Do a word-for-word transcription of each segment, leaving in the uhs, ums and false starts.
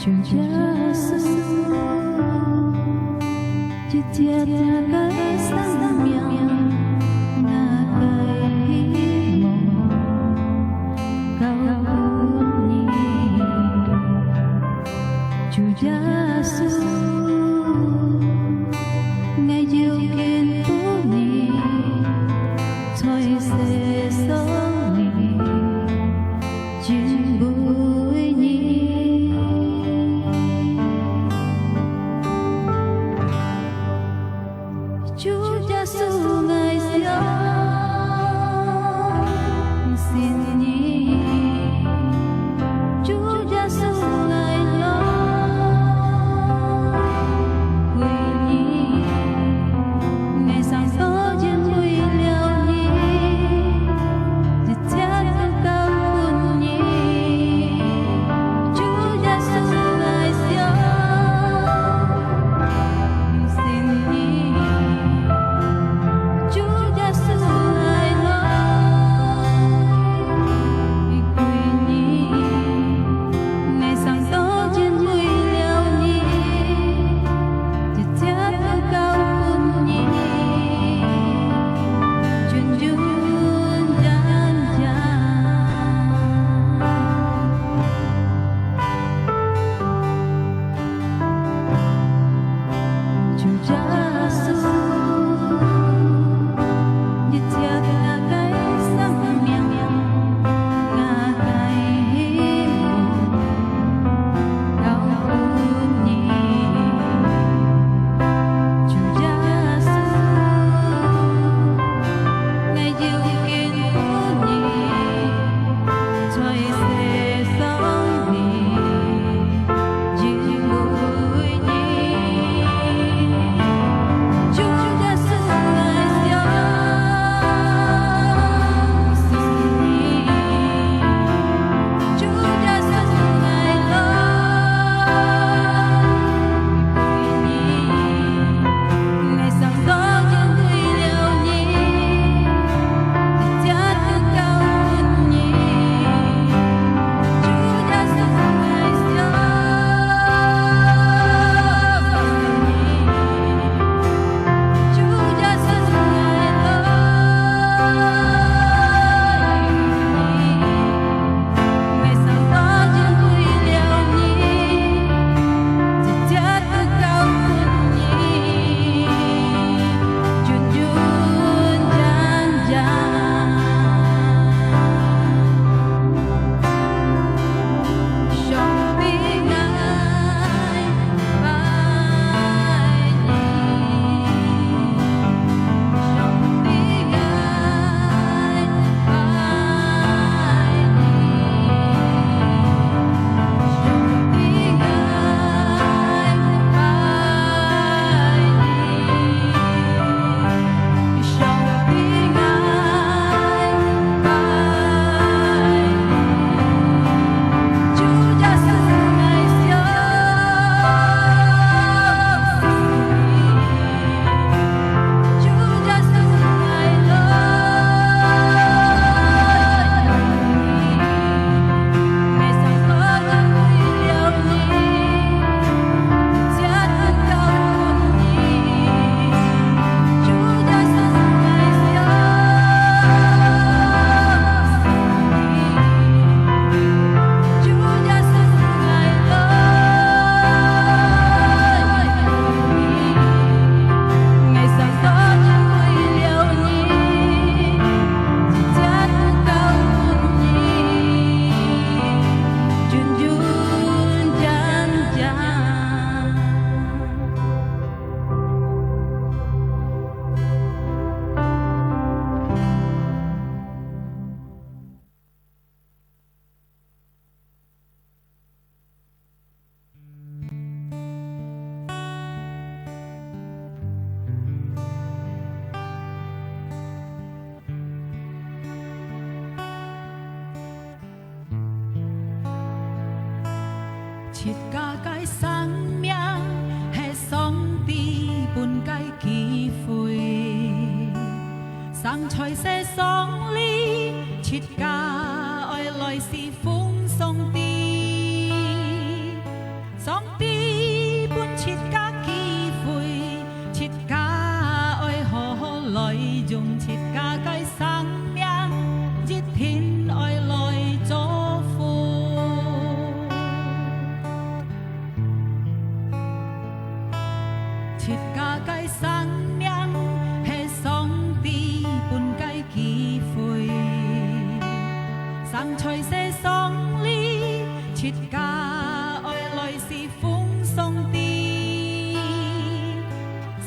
主耶穌，一切个生命，𠊎个希望，交分你。主耶穌，𠊎要敬拜你，在世上你 敬畏你。主耶穌，𠊎相信你。主耶穌，𠊎來歸你。𠊎生到因為了你， 一切都交分你。主耶穌，𠊎相信你。主耶穌，𠊎來歸你。𠊎生到因為了你， 一切都交分你，純純正正。主耶穌，一切个生命，𠊎个希望 交分你。主耶穌，𠊎要敬拜你，在世上你，因為你。主耶穌，𠊎相信你。 主耶穌，𠊎來歸你。𠊎生到因為了你，一切都交分你。主耶穌，𠊎相信你。 主耶穌，𠊎來歸你。𠊎生到因為了你，一切都交分你，純純正正。 上帝，𠊎拜你。上帝，𠊎拜你。上帝，𠊎拜你。 上帝，𠊎拜你。主耶穌，𠊎相信你。主耶穌，𠊎來歸你。𠊎生到因為了你， 一切都交分你。主耶穌，𠊎相信你。主耶穌，𠊎來歸你。𠊎生到因為了你，一切都交分你。 純純正正。 自家个生命係上帝分个機會，生在世上裡，自家愛來侍奉上帝。生命係上帝分个機會，生在世上裡，自家愛來侍奉上帝。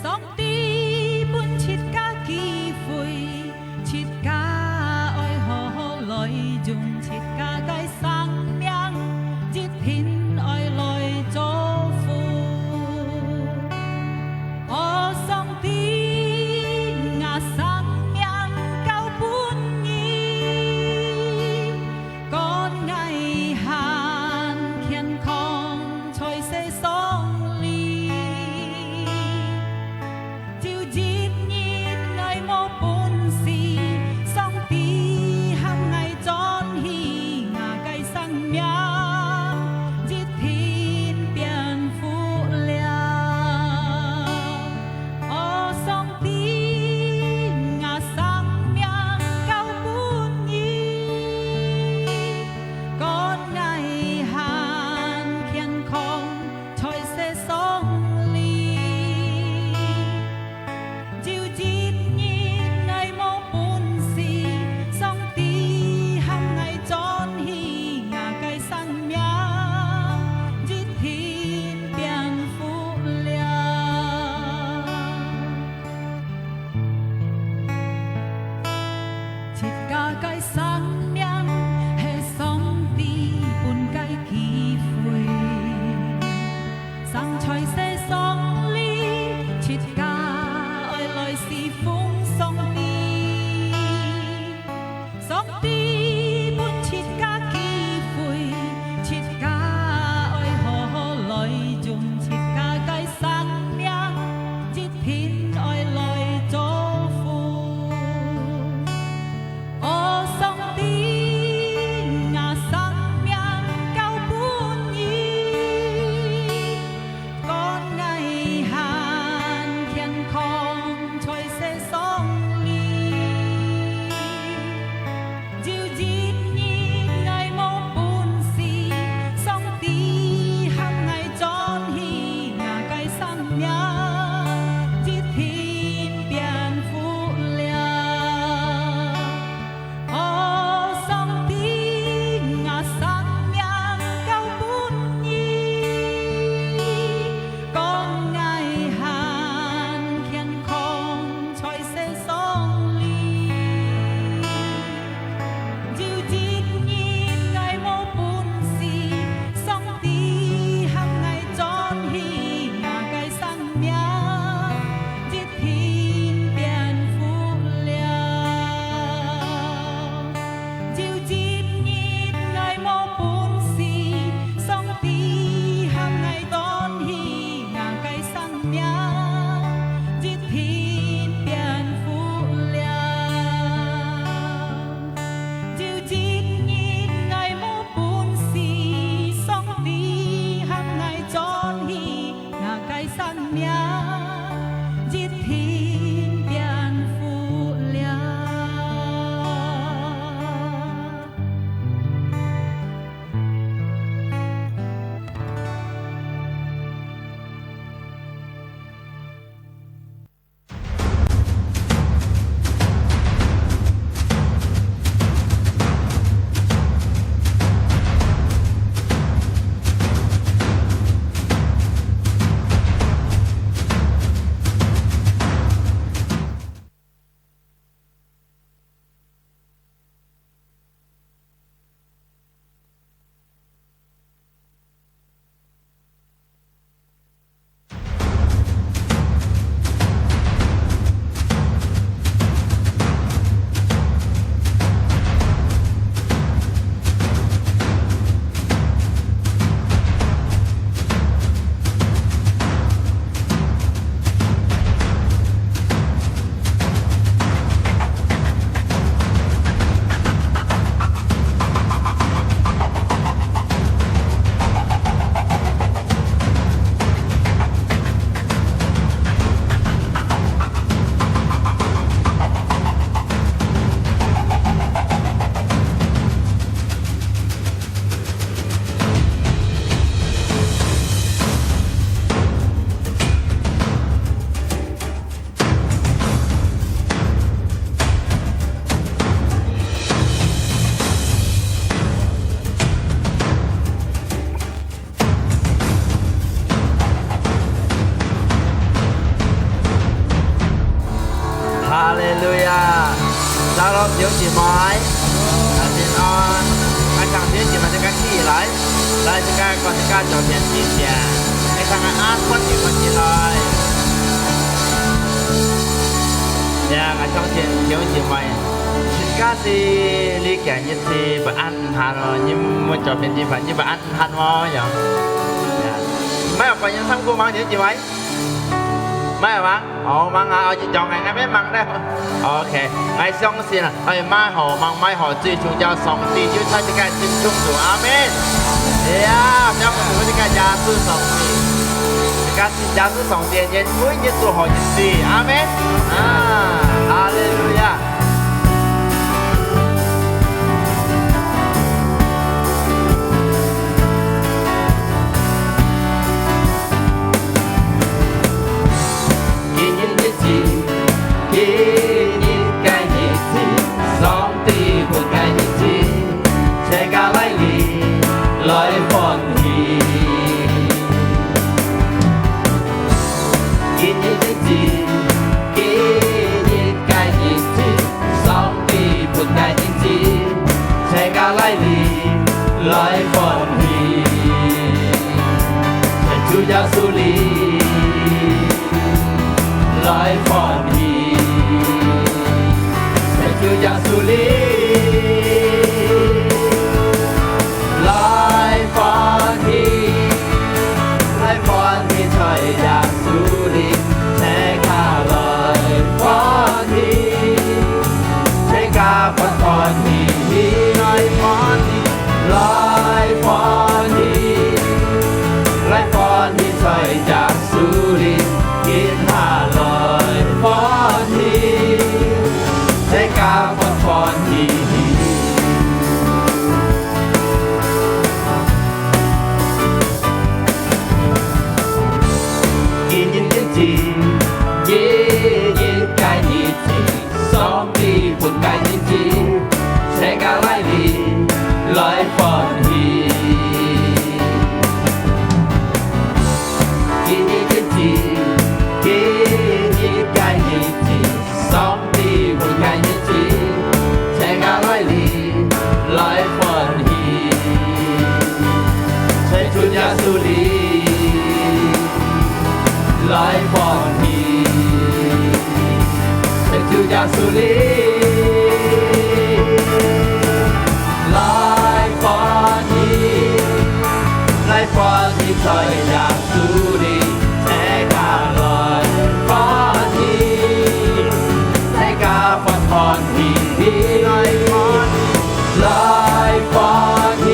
上帝分自家機會，自家愛好好來用自家个生命，一定愛來祝福。 哦，上帝，吾生命交分你，管𠊎還健哈利路亞！Shalom，弟兄姊妹，大家平安。𠊎請弟兄姊妹大家起來，來，大家，大家左邊起先，大家同𠊎安靜起來。呀，𠊎相信弟兄姊妹，自家係你今日係不安閒哦，你莫左邊起來，你不安閒哦，呀。呀，你們有歡迎唱歌嗎，弟兄姊妹？ 沒有嗎？哦，忙啊，哦，就講哎，還沒忙呢。OK，𠊎相信啊，哎，買好，忙買好，最重要上帝就在這個心中做，阿門。呀，相信這個耶穌上帝，這個是耶穌上帝，願每日做好日子，阿門。啊，哈利路亞。 今日日子，今日个日子，上帝分个日子，自家來臨，來歡喜。今日日子，今日个日子，上帝分个日子，自家來臨，來歡喜。 主耶穌臨，來歡喜。主耶穌臨，來歡喜，來歡喜在耶穌裡，自家來歡喜，自家歡歡喜喜來歡喜。 來歡喜，來歡喜在耶穌裡，今下來歡喜，自家歡歡喜喜。今日日子，今日个日子， 上帝分个日子，自家來臨，來歡喜。今日日子，今日个日子，上帝分个日子，自家來臨，來歡喜。在主耶穌裡， 來歡喜，在主耶穌裡，來歡喜，來歡喜，在耶穌裡，自家來歡喜，自家歡歡喜喜，來歡喜，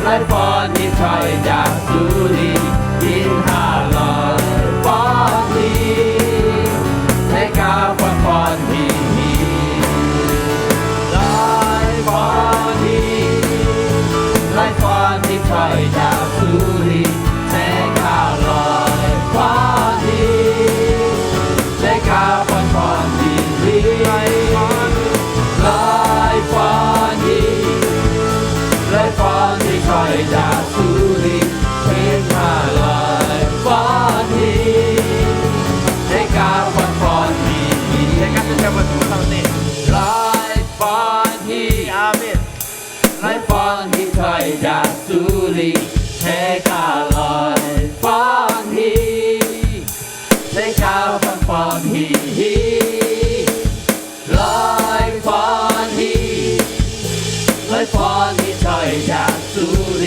來歡喜，在耶穌裡。 今下來歡喜，自家歡歡喜喜。來歡喜，來歡喜，在耶穌裡，自家來歡喜，自家歡歡喜喜。來歡喜，來歡喜，在耶穌裡。 今下來歡喜，自家歡歡喜喜。自家就跳舞同上帝。來歡喜，阿們。來歡喜在耶穌裡，自家來歡喜，自家歡歡喜喜。 來歡喜，來歡喜在耶穌裡，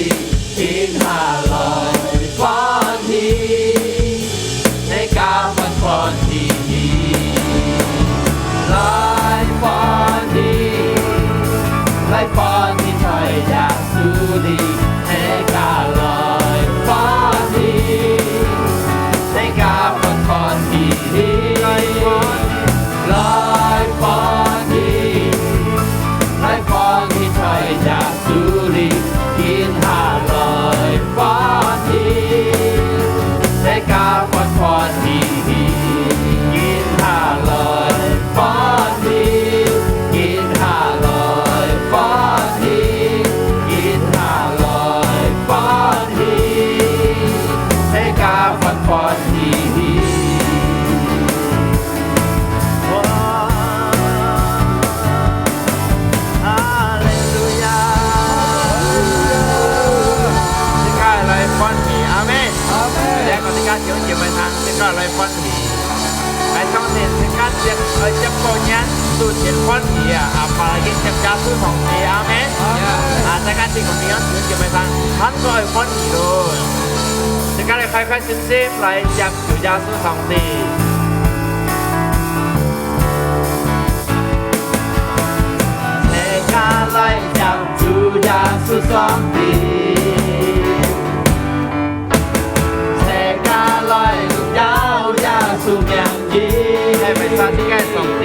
今下來歡喜，自家歡歡喜喜。來歡喜，來歡喜在耶穌裡，自家來歡喜，自家歡歡喜喜。 來歡喜，來歡喜在耶穌裡，今下來歡喜，自家歡歡喜喜，今下來歡喜，就真歡喜啊！阿爸來去接耶穌上帝，阿門。啊，大家一個平安，弟兄姊妹們，還過愛歡喜咯！大家來開開心心來接主耶穌上帝。大家來接主耶穌上帝。 大家來榮耀耶穌名字。係偉大个上帝。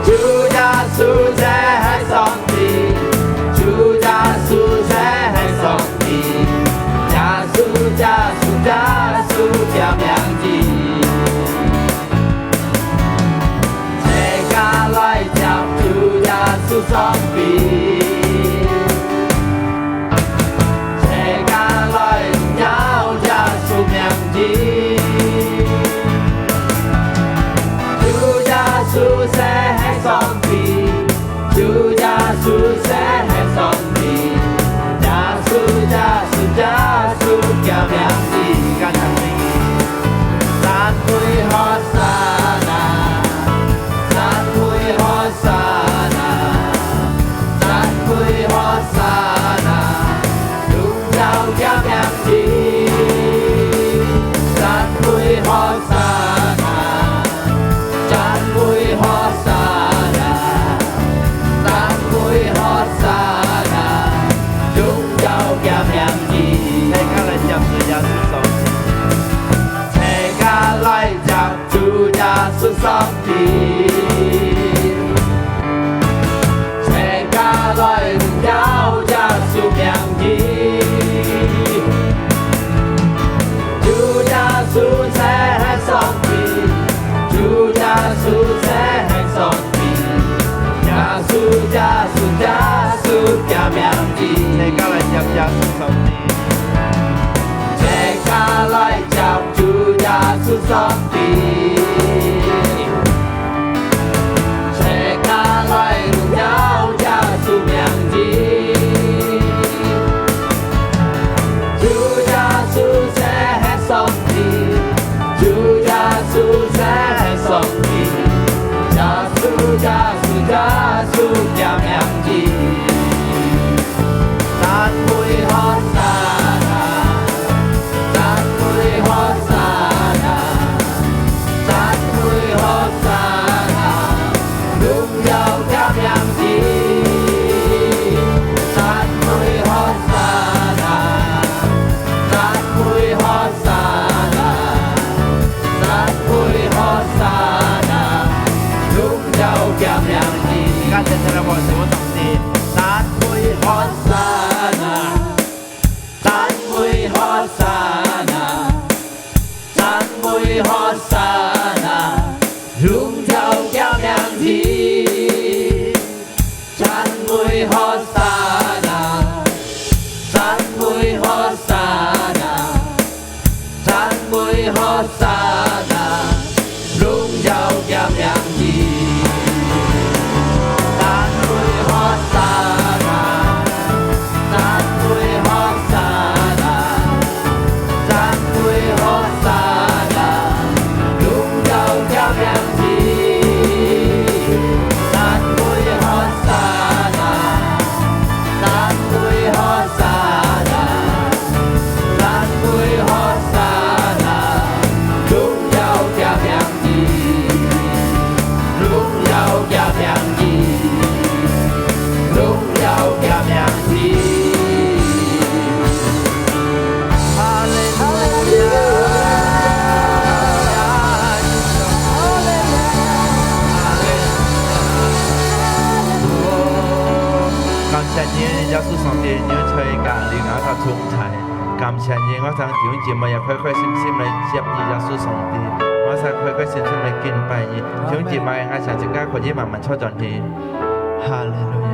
主耶穌就係上帝，主耶穌就係上帝，耶穌，耶穌，耶穌个名字。 大家來接主耶穌上帝。大家來榮耀耶穌名字。主耶穌就係上帝，主耶穌就係上帝，耶穌，耶穌，耶穌个名字。讚美和散那。 讚美和散那，讚美和散那，榮耀个名字。讚美和散那，讚美和散那，讚美和散那，榮耀个名字。大家來接主耶穌上帝。大家來接 主耶穌上帝。大家來榮耀耶穌名字。主耶穌就係上帝，主耶穌就係上帝，耶穌，耶穌，耶穌个名字。大家來接耶穌上帝。 大家來接主耶穌上帝。大家來榮耀耶穌名字。主耶穌就係上帝，主耶穌就係上帝，耶穌，耶穌，耶穌个名字。 讚美和散那，讚美和散那，讚美和散那，榮耀个名字。讚美和散那，讚美和散那，讚美和散那，榮耀个名字。你看，現在來，我是我上帝。 讚美和散那，讚美和散那，讚美和散那，榮耀个名字。讚美和散那，讚美和散那， 讚美和散那，榮耀个名字。讚美和散那，讚美和散那，讚美和散那，榮耀个名字。讚美和散那，讚美和散那， 讚美和散那，榮耀个名字，榮耀个名字，榮耀个名字。哈利路亞！哈利路亞！感謝你，耶穌上帝，你在𠊎个裡，𠊎个同在。 感謝你，𠊎想弟兄姊妹也開開心心來接你，耶穌上帝。𠊎想開開心心來敬拜你。弟兄姊妹，𠊎想自家可以慢慢坐轉去。哈利路亞！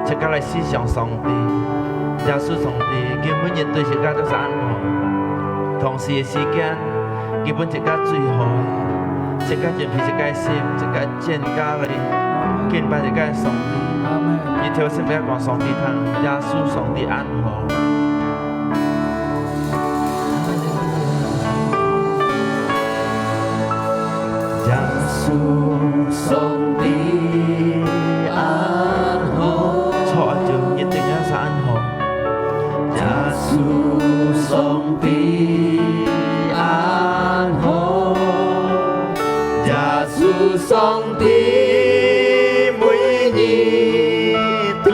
自家來思想上帝，耶穌上帝，佢每日對自家都係恁好。當時个時間，佢分自家最好个，自家準備自家个心，自家 全家來敬拜自家个上帝。阿門。你頭先毋愛講上帝聽，耶穌上帝恁好。耶穌上帝恁好。著，就一定愛係恁好。耶穌上帝恁好。耶穌上帝每日對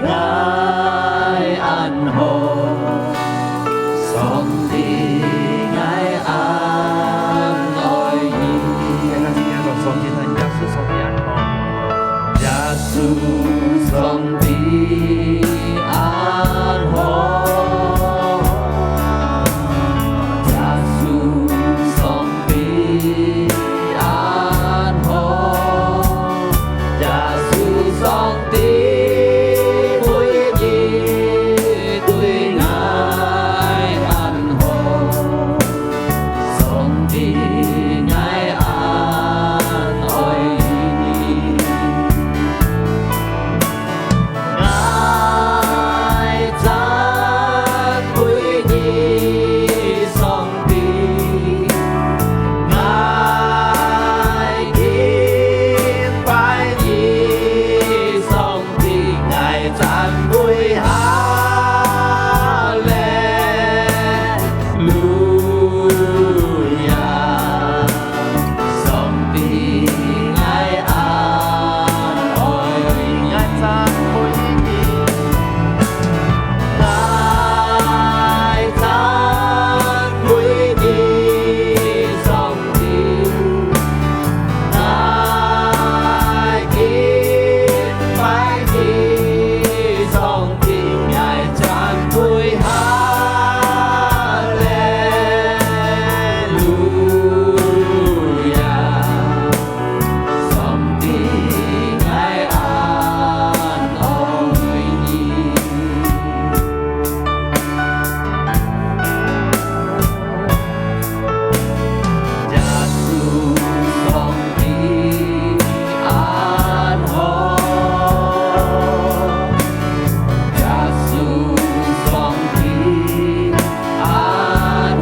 𠊎恁好。 上帝，𠊎恁愛你。大家一起來講，上帝，耶穌上帝恁好。耶穌上帝恁好。耶穌上帝恁好。耶穌上帝每日 對𠊎恁好，上帝，𠊎恁愛你。𠊎讚美你，上帝，𠊎敬拜你，上 帝，𠊎讚美，哈利路亞。上帝，𠊎恁愛你，𠊎讚美你。𠊎讚美你，上帝。 𠊎敬拜你，上帝，𠊎讚美，哈利路亞。上帝，𠊎恁愛你。 耶穌上帝恁好，耶穌上帝恁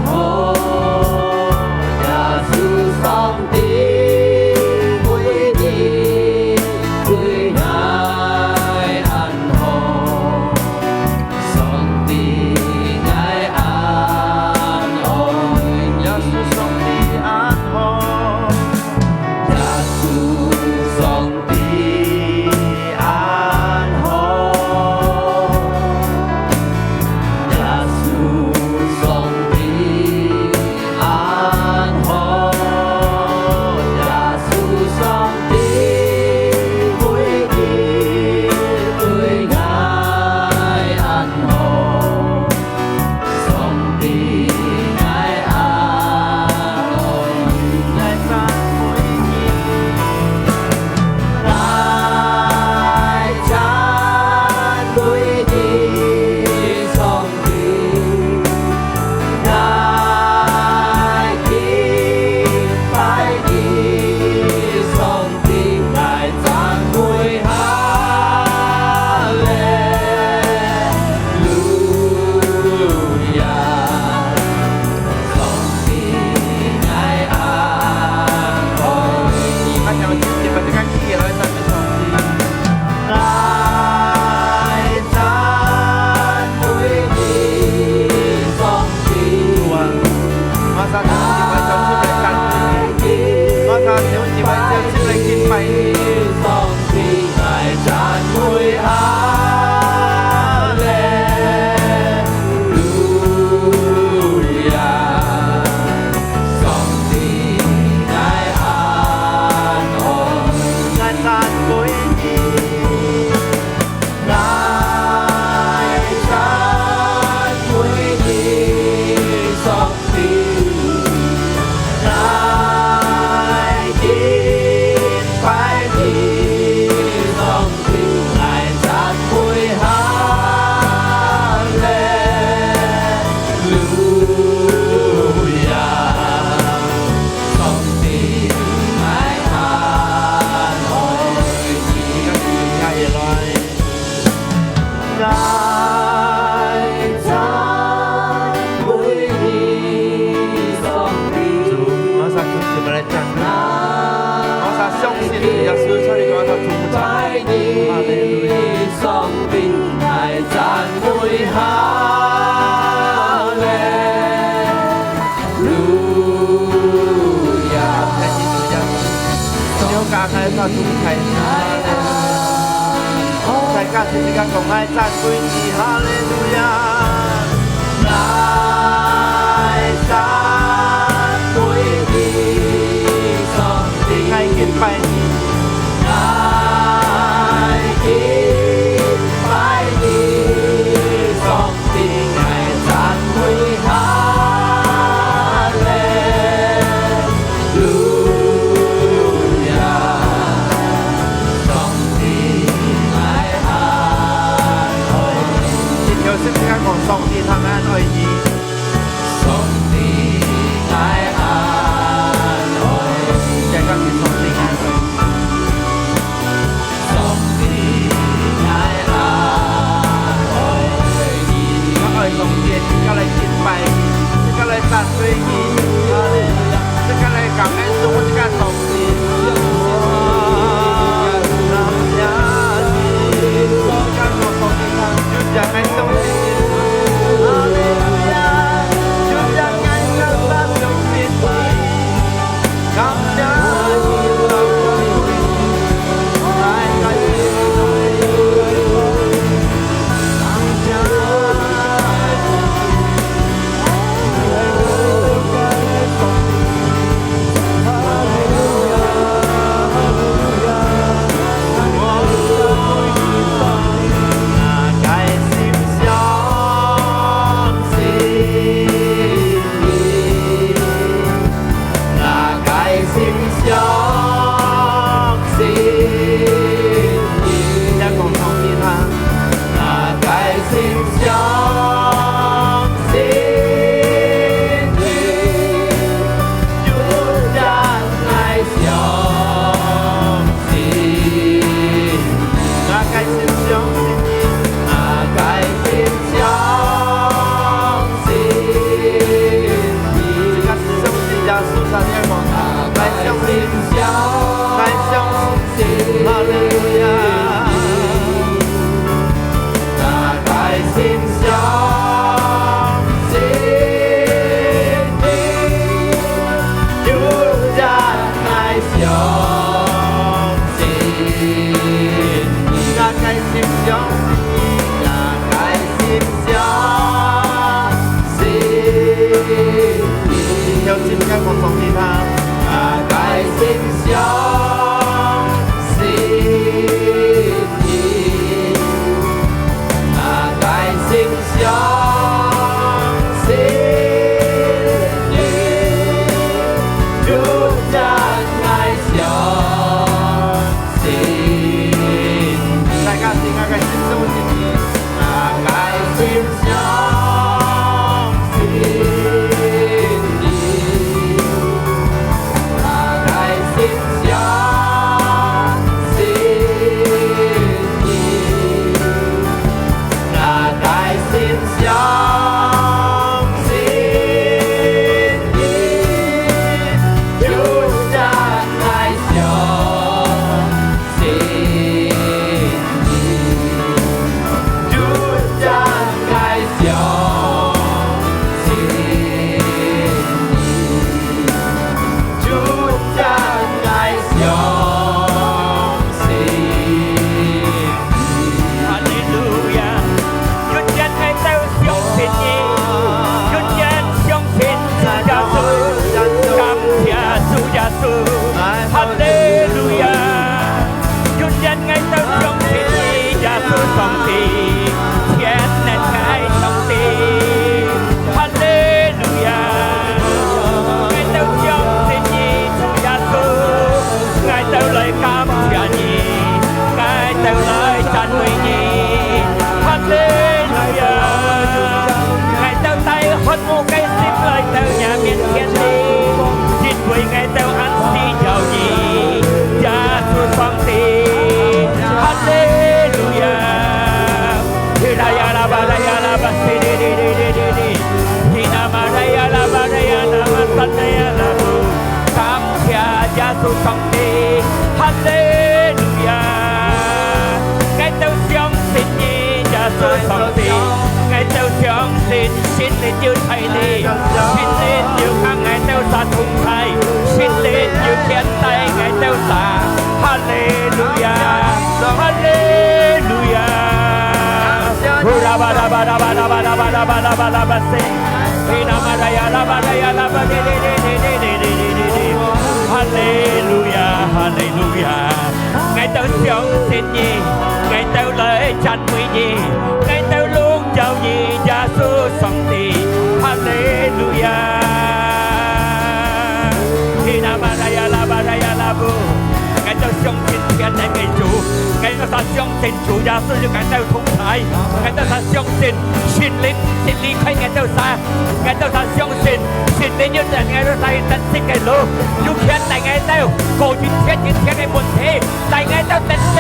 好，耶穌上帝每日對𠊎恁好。 上帝，𠊎恁愛你。耶穌上帝恁好。耶穌上帝恁好。耶穌上帝 恁好，耶穌上帝每日對𠊎恁好。上帝，𠊎恁愛你，𠊎讚美你。 𠊎讚美你，上帝，𠊎敬拜你，上帝，𠊎讚美，哈利路亞。 上帝，𠊎恁愛你。大家一起來讚美上帝。𠊎讚美你，上帝。主啊，馬上就一起來唱出來感恩你。馬上就一起來唱出來敬拜你。上帝，𠊎讚美，哈利 路亞。上帝，𠊎恁愛你，𠊎讚美你。𠊎讚美你，上帝，𠊎敬哈利路亞！上帝，𠊎讚美哈利路亞！感謝主耶穌，你有感恩嗎？主，你開心嗎？大家一起來講，𠊎讚美你，哈利路亞！ 有信心个講，上帝，𠊎恁愛你。上帝，𠊎恁愛你。再講一遍，上帝，𠊎恁愛你。上帝，𠊎恁愛你。𠊎愛上帝，自家來敬拜你，自家來讚美你。哈利路亞！自家來感恩主，自家上帝。 哈利路亞！ 大家自家个心中一句。哈利路亞！今日𠊎兜相信你，今日相信主耶穌，感謝主耶穌，哈利路亞！今日𠊎兜相信你，耶穌上帝，全能个上帝，哈利路亞！𠊎兜相信你，主耶穌，𠊎兜來感謝你，𠊎兜來讚美你，哈利路亞！𠊎兜帶渴慕个心來到你面前哩，因為𠊎兜恁需要你，耶穌上帝，哈利路亞！ 感謝耶穌上帝，哈利路啊，𠊎兜相信你，耶穌上帝。𠊎兜相信聖靈有大力，聖靈有向𠊎兜儕同在，聖靈有牽帶𠊎兜儕。哈利路亞，哈利路亞。呼啦吧啦吧啦吧啦吧啦吧啦吧啦吧啦吧，嘿啦吧啦呀啦吧啦呀啦吧，哈利路亞，哈利路亞。 𠊎兜相信你，𠊎兜來讚美你，𠊎兜榮耀你，耶穌上帝。哈利路亞！希拉巴拉呀，拉巴拉呀，拉布。𠊎兜相信全能个主，𠊎兜儕相信主耶穌與𠊎兜同在，𠊎兜儕相信聖靈，聖靈開𠊎兜儕，𠊎兜儕相信聖靈有帶𠊎兜儕得勝个路，有牽帶𠊎兜過一切一切个問題。 帶𠊎兜得勝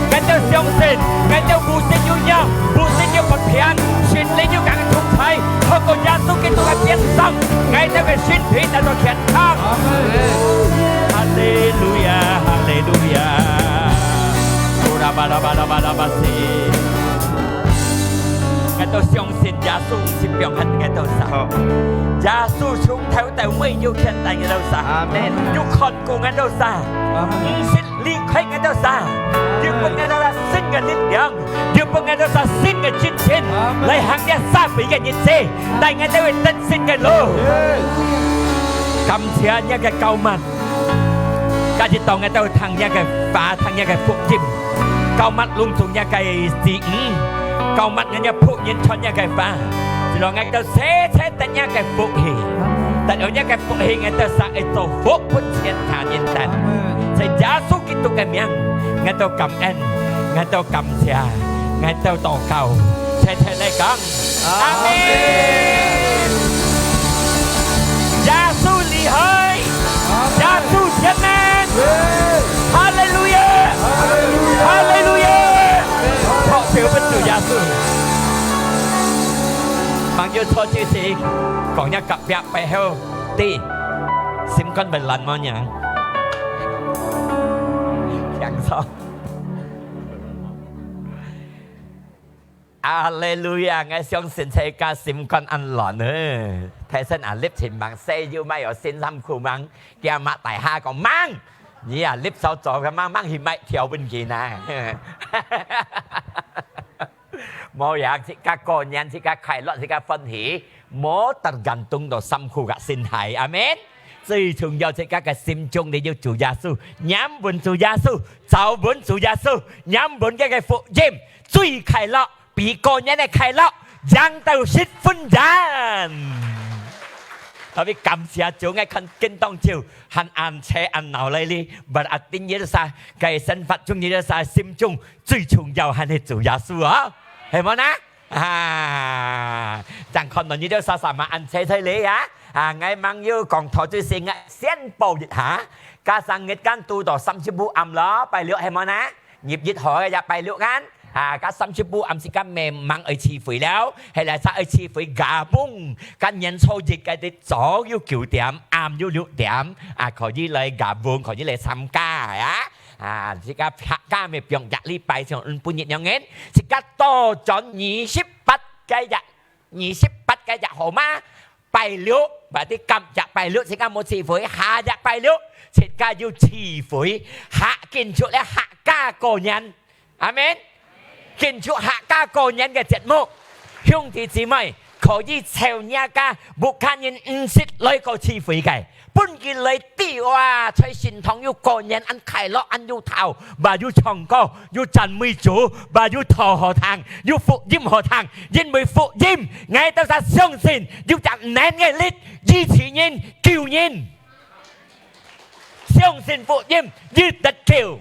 ，𠊎兜相信，𠊎兜無信有弱，無信有不平，聖靈有𠊎兜同在，透過耶穌基督个鞭傷，𠊎兜个身體得到健康。阿門。哈利路亞，哈利路亞。𠊎兜相信耶穌毋係放忒𠊎兜儕。好。耶穌從頭到尾有牽帶𠊎兜儕。阿門。有看顧𠊎兜儕。阿門。毋係 離開𠊎兜儕，又分𠊎兜儕新个力量，又分𠊎兜儕新个精神，阿門。來行這社會个日子，帶𠊎兜會得勝个路。感謝若个膏抹，今日當𠊎兜聽若个話，聽若个福音，膏抹攏總若个子女，膏抹𠊎若僕人傳若个話，就讓𠊎兜齊齊 得若个福氣，得到若个福氣，𠊎兜儕會做福分全家人等。在耶穌基督个名，𠊎兜感恩，𠊎兜感謝，𠊎兜禱告，齊齊來講，阿門。耶穌厲害，耶穌全能，哈利路亞，哈利路亞，拍手分主耶穌。朋友坐就係。 講若隔壁背後，對，心肝會爛麼樣？聽錯。哈利路亞！𠊎相信自家心肝恁亂呢。大聲啊，立前忙，細又買有新衫褲mang，佢阿媽大下講mang，你啊，立手做个mang，mang去買條分佢啊。 無呀，自家過年，自家快樂，自家歡喜，莫得感動到辛苦个心態。阿門。最重要，自家个心中裡有主耶穌，念穩主耶穌，走穩主耶穌，念穩佢个福音，最快樂，比過年个快樂，贏到十分贏。特別感謝主，𠊎看見當久，還恁齊恁鬧來哩，berarti你儕个生活中，你儕心中 最重要還係主耶穌哦，係無呢？啊，正看到你兜儕儕嘛恁齊齊哩啊！啊，𠊎吂有講頭，就係𠊎宣布一下，加上日間堵到三十五暗咯，拜六係無呢？二十一號个也拜六間，啊，加三十五暗時間慢慢愛聚會了，係來才愛聚會gabung，跟年初一个日早有九點，暗有六點，啊，可以來gabung，可以來參加啊！ 啊，自家客家乜放一禮拜像本日樣仔，自家倒轉二十八个日，二十八个日號嘛，拜六，berarti今日拜六自家無聚會，下日拜六自家有聚會，下，緊出來客家過年。阿門。 慶祝客家過年个節目。兄弟姊妹，可以招若家屋下人毋識來過聚會个，分佢來知哇，在聖堂有過年恁快樂，恁有頭，嘛有唱歌，有讚美主，嘛有道好聽，有福音好聽。因為福音，𠊎兜儕相信有隻能个力，醫治人、救人。 相信福音，有得救。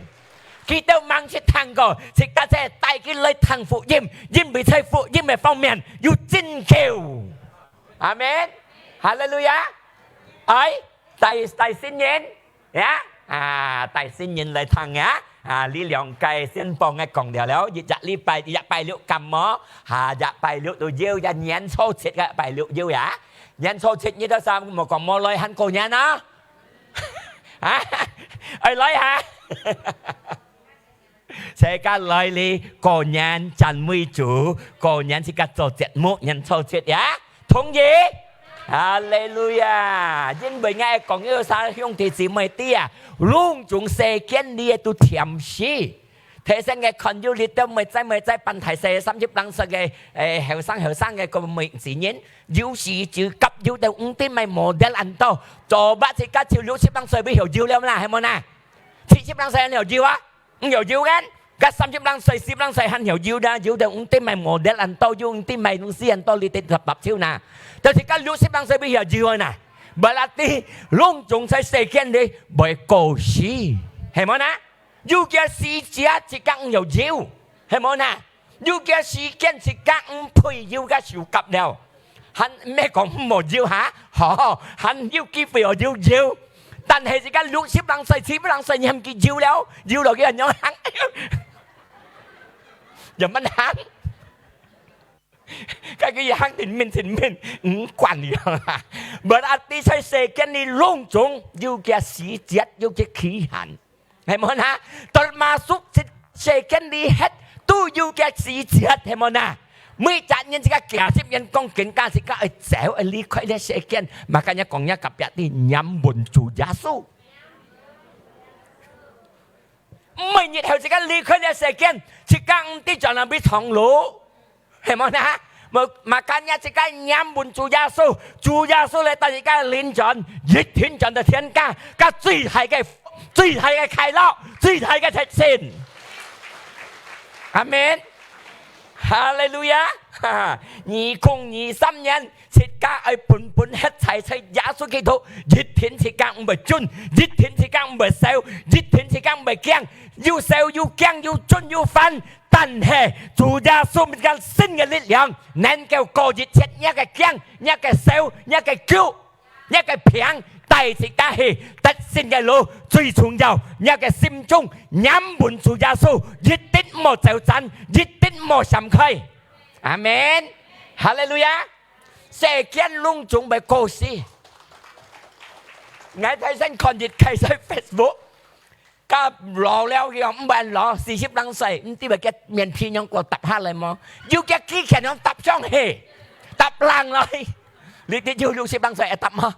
佢兜吂識聽過，自家就帶佢來聽福音，因為在福音个方面有拯救。阿門。哈利路亞。哎，帶，帶新人，呀？啊，帶新人來聽呀。啊，這兩個先幫𠊎講了了，一隻禮拜，一隻拜六感冒，下隻拜六都有，一年初七个拜六有呀。年初七你兜儕無講無來還過年啊？ 啊，愛來哈？自家來哩，過年讚美主，過年自家做節目，年初七呀，同意？哈利路亞！因為𠊎講有啥兄弟姊妹知啊，攏總世間裡个都甜死。提醒个看有這兜妹仔妹仔，半大細三十零歲个，誒，後生後生个个妹子人，有時就甲有兜毋知買model恁多，做麼自家就六十零歲會曉有了啦，係無啦？七十零歲還曉有啊？ 毋曉有个，甲三十零歲、四十零歲還曉有啦，有兜毋知買model恁多，有毋知買東西恁多，你得搭搭手啦。但是甲六十零歲會曉有个啦，berarti攏總在世間裡會過時，係無啦？有个時節自家毋曉有，係無啦？有个時間自家毋配有个手甲了。 還毋係講毋好有哈，好，還有機會哦，有有。但係自家六十零歲、七十零歲，你還佢有了，有了佢還樣行，又慢行。該佢行前面前面，毋管了。Berarti在世間裡攏總有个時節，有个期限。 係無啦？Termasuk世間裡歇都有个時節，係無啦？每隻人自家幾十年講緊，自家愛走，愛離開這世間，makanya講若隔壁知，nyam分主耶穌。毋係日後自家離開這世間，自家毋知轉哪位長路。 係無啦？Makanya自家nyam分主耶穌，主耶穌來帶自家領轉，一定轉到天家，甲最大个、最大个快樂，最大个得勝。阿門。哈利路亞！哈哈，二零二三年，自家愛本本歇在在耶穌基督，一定自家毋會顫，一定自家毋會愁，一定自家毋會驚，又愁又驚又顫又煩， 但係主耶穌分自家新个力量，能夠過一切若个驚、若个愁、若个噭、若个病，帶自家去得勝个路。最重要，若个心中念分主耶穌，一定莫走散，一定莫閃開。阿門。哈利路亞！世間攏總會過時。𠊎頭先看一个在Facebook， 甲老了，佢講毋會老，四十零歲，毋知會个面皮樣過搭下來無？有个機器樣搭上去，搭冷來。你知有六十零歲會搭無？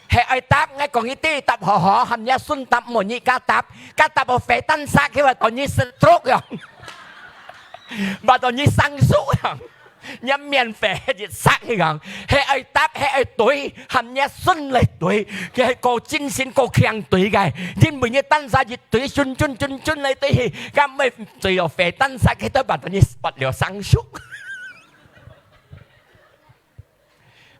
係愛搭，𠊎講一啲搭好好，喊若孫搭，無你家搭，家搭好飛單煞，佢話當你stroke樣，話當你生疏樣。 若免費歇一息去講，係愛搭，係愛對，喊若孫來對，佢係過精神、過強對个，因為若單儕一對，準準準準來對去，敢會最後飛單煞，佢都把等於拔了生疏。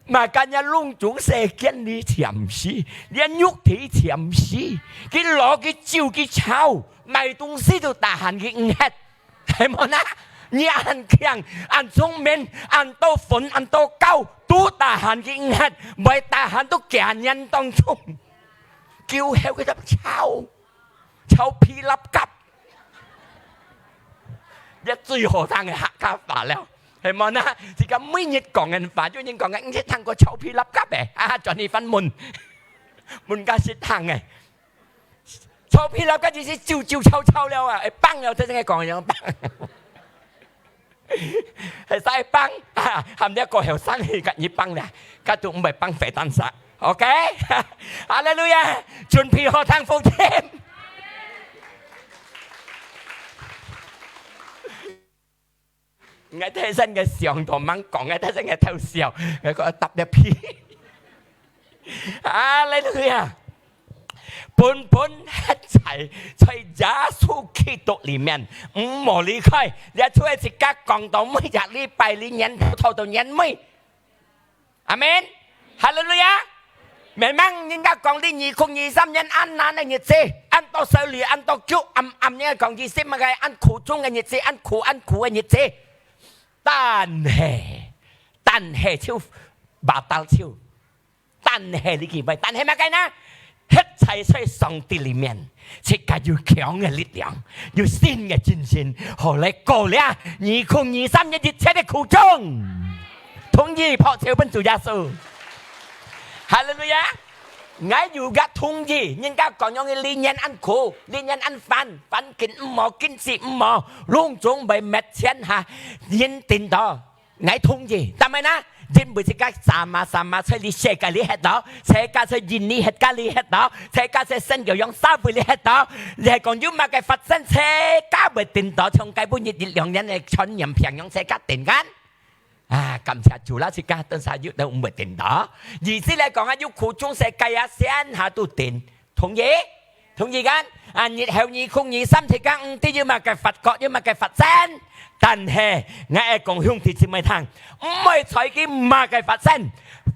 Makanya攏總世間裡暫時，連肉體暫時，佢老佢瘦佢醜，買東西都tahan佢毋忒。 係無啦？你恁強、恁聰明、恁多分、恁多高，都tahan佢毋忒，會tahan到幾年當中。久後佢就臭，臭皮lapkap。這最好聽个客家話了，係無啦？自家每日講个話，有人講个，你聽過臭皮lapkap个？啊，轉去翻問，問較識聽个。 臭皮lapkap就係皺皺臭臭了啊，會崩了，真正个講會崩。係使崩啊，喊你過後生去甲你崩啦，甲都毋會崩飛單煞。OK？哈利路亞！準備好聽福音。 𠊎頭先个想都吂講，𠊎頭先个偷笑，𠊎講搭一屁。哈利路亞！本本歇在在耶穌基督裡面，毋好離開。這就係自家講到每隻禮拜裡，年頭頭到年尾。 阿門。哈利路亞。Memang人家講你二空二三年恁難个日子，恁多愁慮，恁多噭，暗暗人家講佢心个恁苦衷个日子，恁苦恁苦个日子。但係，但係就batal就，但係你記唔記？但係麼个呢？ 歇在在上帝裡面，自家有強个力量，有新个精神，好來過了二空二三年一切个苦衷。同意拍手分主耶穌。哈利路亞！ 𠊎有个同意，人家講樣个歷練恁苦，歷練恁煩，環境毋好，經濟毋好，攏總會滅錢下，人顛倒。𠊎同意，但係呢，因為自家sama-sama在這世界裡歇到，自家在印尼歇家裡歇到，自家在新加坡社會裡歇到，你係講有麼个發生，自家會顛倒，像該本一、一兩年个傳染病樣，自家顛倒。 啊，感謝主啦，自家等下又都毋會顛倒。意思來講啊，有苦衷世界啊，先下都顛，同意？同意kan？啊，日後二空二三，自家毋知有麼个發覺，有麼个發展。但係，𠊎愛講兄弟姊妹聽，毋會在佢麼个發生，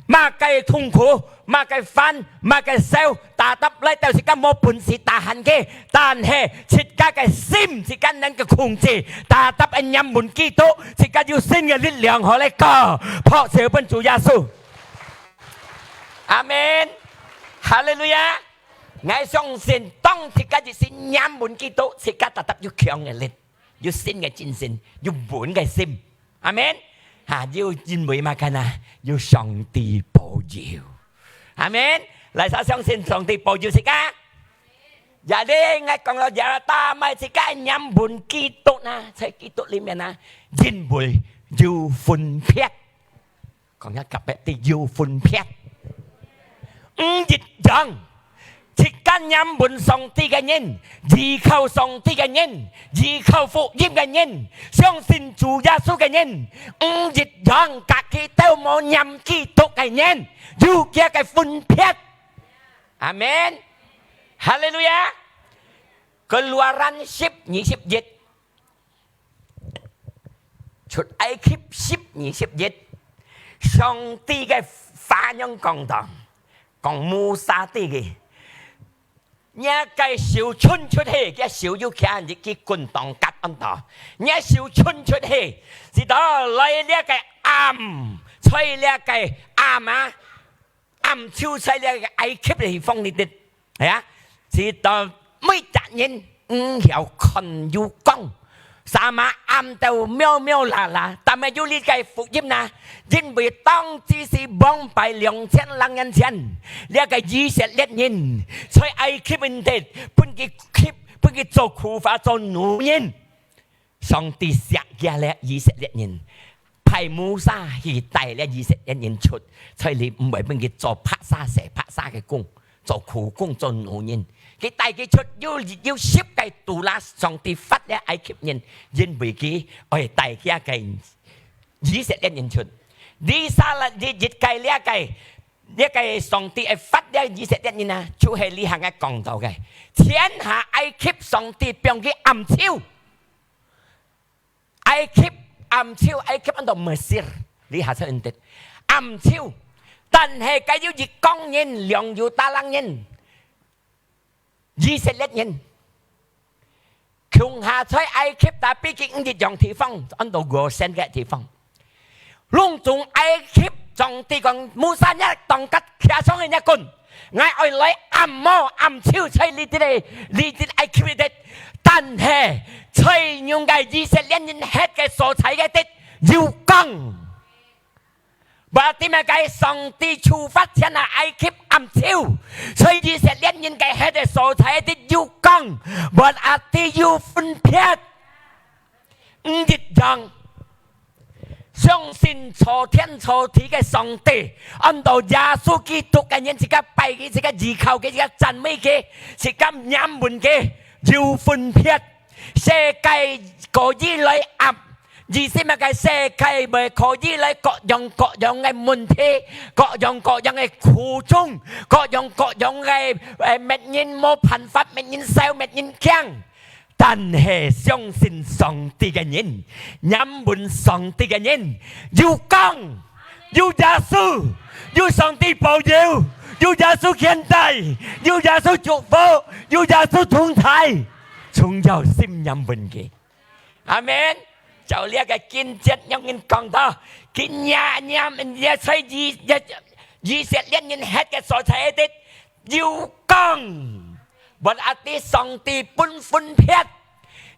麼个痛苦， 麼个煩，麼个愁，tetap來到自家無本事tahan佢，但係自家个心，自家能夠控制，tetap愛黏穩基督，自家有新个力量好來過，拍手分主耶穌。阿門。哈利路亞。𠊎相信，當自家一心黏穩基督，自家tetap有強个力，有新个精神，有穩个心。 阿門。哈，又因為麼个呢？有上帝保佑。阿門。來，儕相信上帝保佑自家？Ya，你𠊎講了，ya，但係自家黏穩基督呢，在基督裡面呢，因為有分別。講一下隔壁，有分別。 毋一樣。自家黏穩上帝个人，依靠上帝个人，依靠福音个人，相信主耶穌个人，毋一樣，甲佢兜無黏基督个人，有佢个分別。阿門。哈利路亞。Keluaran十二十一。 出埃及十二十一，上帝个話仰講到，講摩西知个，若个手伸出去，佢手又擎一支棍當甲安到，若手伸出去，直到來這个暗，在這个暗啊， 暗就在這个埃及个地方裡底，係啊，直到每隻人毋曉看有光，sama暗到渺渺啦啦，但係有這个福音啊，因為當時係往擺兩千零年前，這个以色列人在埃及地，分佢吸，分佢做苦力，做奴人。 上帝惜佢這以色列人，派摩西去帶這以色列人出，在裡毋會分佢做paksa，洗paksa个工，做苦工，做奴人。佢帶佢出，有，有十个tulah，上帝罰這埃及人，因為佢愛帶佢个以色列人出。Di salah，一，一个這个，這个上帝愛罰這以色列人啊，就係這下个講到个，天下埃及上帝放佢暗礁。 埃及暗礁，埃及安到Mesir，這下在印度。暗礁，但係該有一江人，兩有打冷人，以色列人，共下在埃及，tapi佢毋一樣地方，安到Gosen个地方。 攏總埃及，上帝講，Musa，若當甲擎上去若棍，𠊎愛來暗摸暗手在你這个，你這埃及个地，但係在用个以色列人歇个所在个地有光。Berarti麼个？上帝處罰天下埃及暗礁，所以以色列人个歇个所在个地有光，berarti有分別。 毋一樣。相信造天造地个上帝，安到耶穌基督个人，自家拜佢，自家依靠佢，自家讚美佢，自家仰望佢，有分別。世界可以來壓，意思麼个？世界會可以來各樣各樣个問題，各樣各樣个苦衷，各樣各樣个，呃，搣人無辦法，搣人愁，搣人驚。 但係相信上帝个人，仰望上帝个人，有光，有耶穌，有上帝保佑，有耶穌牽帶，有耶穌祝福，有耶穌同在，總要心仰望佢。阿門。照這个經節樣人講到，佢仰仰也在以，以，以色列人歇个所在个地， 有光，berarti上帝分分別，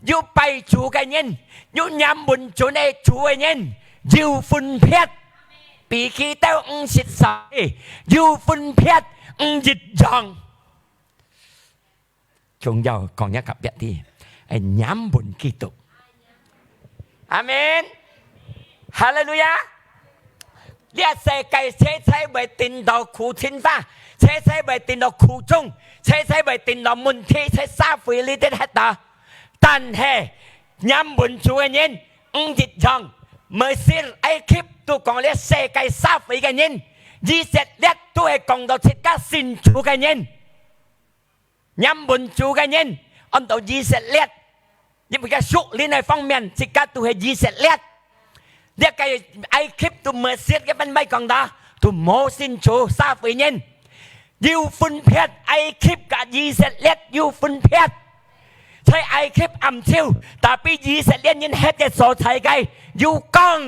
有拜主个人，有仰望主个主个人，有分別。比佢兜毋識啥，有分別，毋一樣。 總要講一個別个，愛黏穩基督。阿門。哈利路亞！這世界齊齊會頂到苦情花，齊齊會頂到苦衷，齊齊會頂到問題，在社會裡底歇到。但係黏穩主个人毋一樣。Mesir、埃及都講這世界社會个人，以色列都係講到自家信主个人。 黏穩主个人，安到以色列，因為佢屬靈个方面，自家都係以色列。這個埃及都Mesir个分位講到，都無信主，社會人有分別，埃及甲以色列有分別。在埃及暗礁，tapi以色列人歇个所在个有光。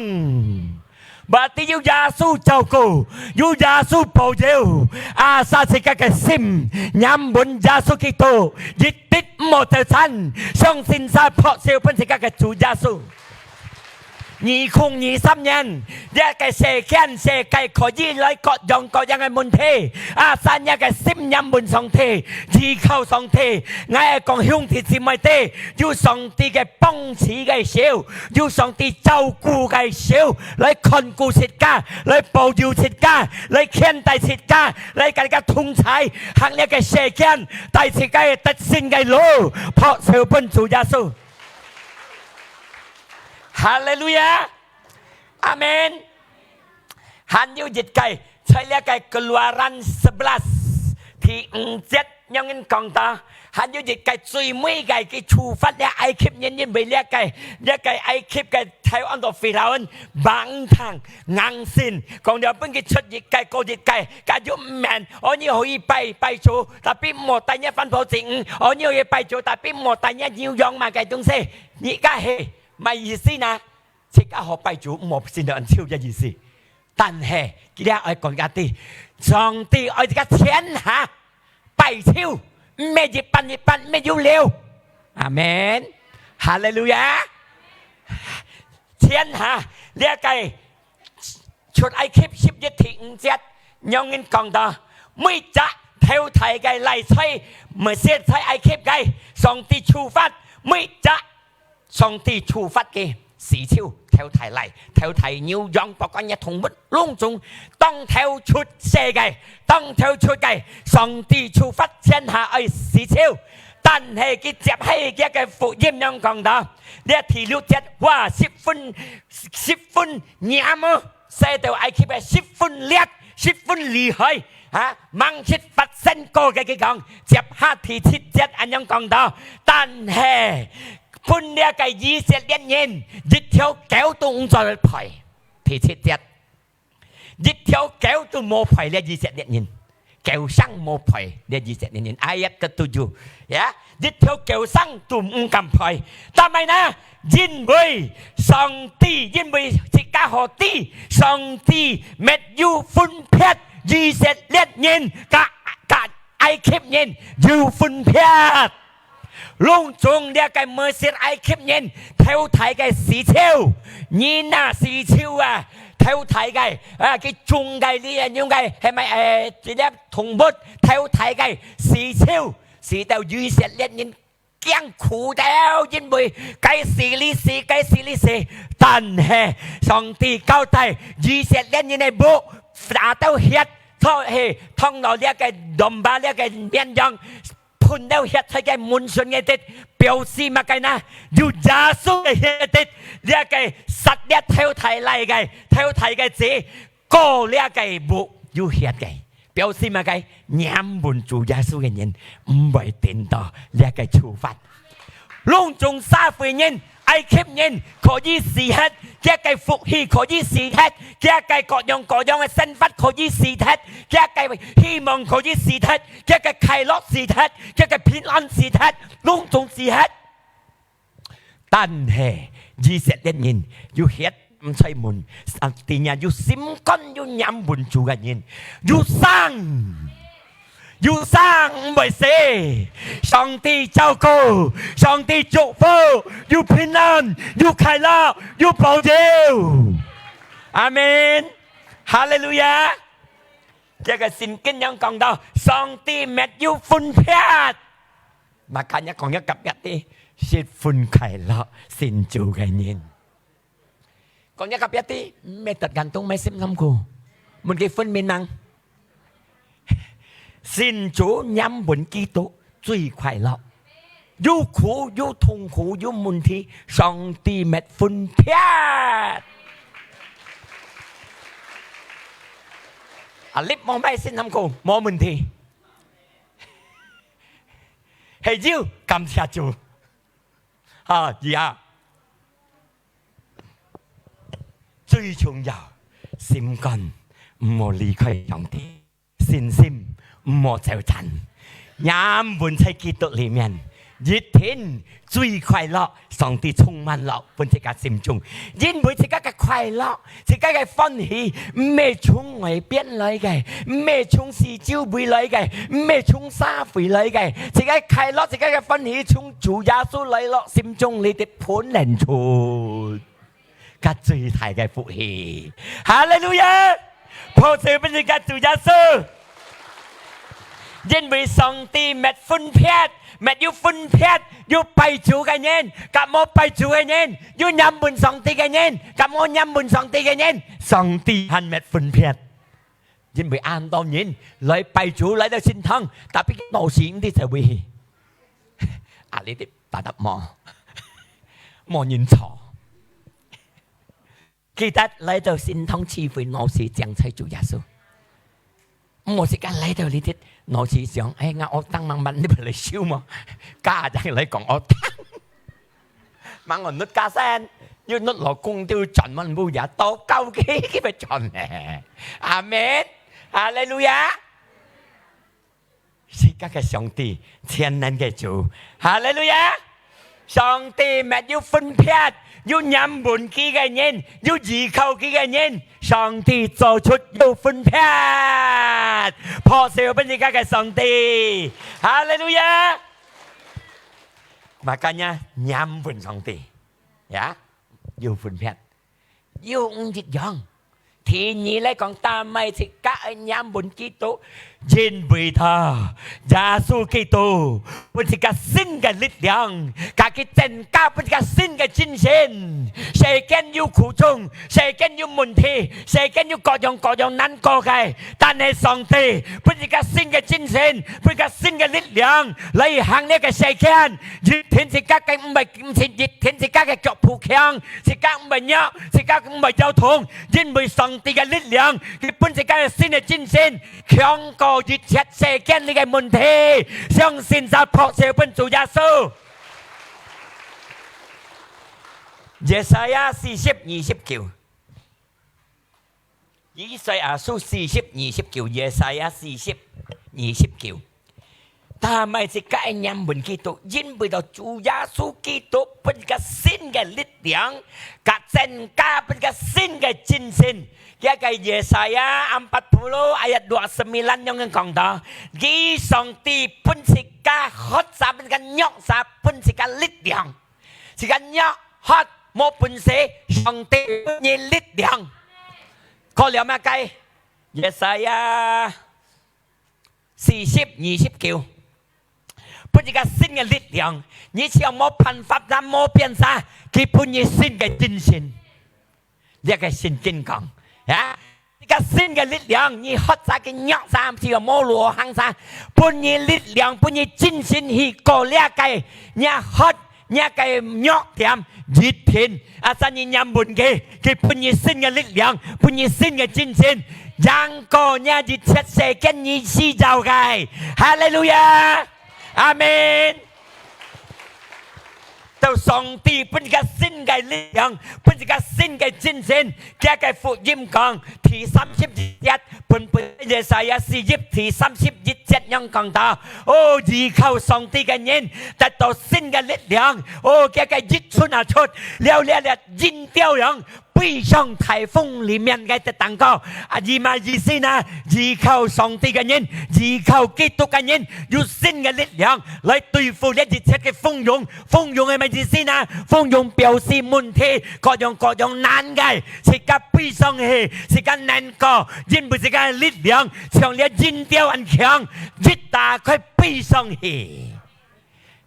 Berarti有耶穌照顧，有耶穌保佑，asal自家个心黏穩耶穌基督，一滴毋好走散，相信儕，拍手分自家个主耶穌。二空二三年，這個世間世界可以來各樣各樣个問題，asal若个心黏穩上帝，依靠上帝。𠊎愛講兄弟姊妹弟，有上帝个幫持个手， 有上帝照顧个手，來看顧自家，來保佑自家，來牽帶自家，來甲自家同在，行這個世間，帶自家个得勝个路，拍手分主耶穌。哈利路亞！阿門。還有一個，在這個Keluaran sebelas第五節， 仰般講到，還有一個最尾个，佢處罰這埃及人，因為這個，這個埃及个頭安到Firaun，硬聽，硬信，講了分佢出一個過一個，佢又毋免，哦，你可以拜，拜主，tapi莫帶若番婆井，哦，你可以拜主，tapi莫帶若牛羊麼个東西，你个係，麼意思呢？自家好拜主，莫信到恁臭个意思。 但係，佢這愛講个知，上帝愛自家全下拜手，毋係一半一半，毋係有了。阿門。哈利路亞。全下，這個出埃及十一第五節，仰般講到，每隻頭大个來在，毋係在埃及个，上帝處罰，每隻 上帝處罰个死獸，頭大倈，頭大牛羊，包括若動物，攏總當頭出世个，當頭出个，上帝處罰全下愛死獸。但係佢接下佢个福音仰講到，這第六節，哇，十分，十分嚴哦，使到埃及个十分烈，十分厲害，啊，吂識發生過个，佢講，接下第七節恁樣講到，但係 分這個以色列人一條狗都毋准賠。第七節，一條狗都無賠這以色列人，狗聲無賠這以色列人。Ayat ketujuh，ya，一條狗聲都毋敢賠。但係呢，因為上帝，因為自家好知，上帝沒有分別以色列人甲，甲埃及人有分別。 攏總這個Mesir埃及人頭大个死獸，人啊，死獸啊，頭大个，啊，佢種个，這樣个，係毋係，呃，這粒動物頭大个死獸，使到以色列人驚苦到，因為該死哩死，該死哩死。但係上帝交代以色列人个目，打到血，拖，係，燙到這個domba，這個綿羊， 噴到血在該門唇个地，表示麼个呢？有耶穌个血个地，這個撒這頭大倈个，頭大个子，過這個目有血个，表示麼个？黏穩主耶穌个人，毋會頂到這個處罰。攏總社會人 埃及人可以死忒，佢个福氣可以死忒，佢个各樣各樣个生活可以死忒，佢个希望可以死忒，佢个快樂死忒，佢个平安死忒，攏總死忒。但係以色列人有血在門，上帝啊，有心肝，有黏穩主个人，有生。 有生毋會死，上帝照顧，上帝祝福，有平安，有快樂，有保佑。阿門。哈利路亞。這個聖經仰講到，上帝沒有分別。Makanya講一個隔壁知，十分快樂，信主个人。講一個隔壁知，毋係得感動，毋係心痛苦，問佢分明啊。信主、念本基督最快樂。有苦、有痛苦、有問題，上帝沒分別。啊，你無麼个心痛苦，無問題。係有，感謝主。啊，呀。最重要，心肝毋好離開上帝，信心毋好走散。念本在基督裡面，一定最快樂，上帝充滿了分自家心中。因為自家个快樂，自家个歡喜，毋係從外邊來个，毋係從四周圍來个，毋係從社會來个。自家个快樂，自家个歡喜，從主耶穌來了，心中裡底噴出。 个最大个福氣。哈利路亞！拍手分自家主耶穌。因為上帝沒分別，沒有分別，有拜主个人，甲無拜主个人，有念本上帝个人，甲無念本上帝个人，上帝還沒分別。因為恁多人來拜主，來到聖堂，tapi腦屎毋知在位。啊，你知 打得無，無人坐。記得來到聖堂聚會，腦屎淨在主耶穌。毋好自家來到這兜，腦屎想：「哎，𠊎惡當吂，慢慢你來修嘛。」家長來講惡當。吂𠊎搦家產，又搦老公，就轉彎路也禱告佢，佢會轉呢。阿門。哈利路亞。 自家个上帝，全能个主。哈利路亞！上帝沒有分別，有念本佢个人，有依靠佢个人，上帝做出有分別。拍手分自家个上帝。哈利路亞！Makanya念本上帝，呀，有分別。 又毋一樣。第二來講，但係自家愛念本基督，因為佢，耶穌基督，分自家新个力量，甲佢增加分自家新个精神。世間有苦衷，世間有問題，世間有各樣各樣難過个，但係上帝分自家新个精神，分自家新个力量，來行這个世間。一定自家个毋係，毋係一定自家个腳步強， 自家毋會弱，自家毋會搖動，因為上帝个力量，佢分自家个新个精神，強過一切世間裡个問題。相信就拍手分主耶穌。Yesaya四十二十九。 以賽亞書四十二十九，Yesaya四十二十九。但係自家愛念本基督，因為到主耶穌基督分个新个力量，甲增加分个新个精神。這个Yesaya empat puluh ayat dua sembilan恁樣講到，佢上帝分自家渴煞，分个弱煞，分自家力量。 自家弱，渴，無本事，上帝分你力量。過了麼个？Yesaya四十二十九，分自家新个力量。你只要無辦法，無變化，佢分你新个精神。 這个聖經講，啊，一个新个力量，你渴煞个弱煞，就無路行煞，分你力量，分你精神去過這个，若渴，若个弱點，一定，啊，在你念本个，佢分你新个力量，分你新个精神，贏過若一切世間你需要个。哈利路亞！阿門！ 到上帝分一个新个力量，分一个新个精神。佢个福音講，第三十一節，本本Yesaya四十第三十一節樣講到：哦，依靠上帝个人得到新个力量。哦，佢个一出啊出，了了了，引掉樣，飛上大風裡面个得當高。啊，佢麼意思呢？依靠上帝个人，依靠基督个人，有新个力量來對付這一切个風湧。風湧係麼意思呢？風湧表示問題，各樣各樣難个，自家飛上去，自家能過，因為自家个力量像這鷹鳥恁強，一打開飛上去。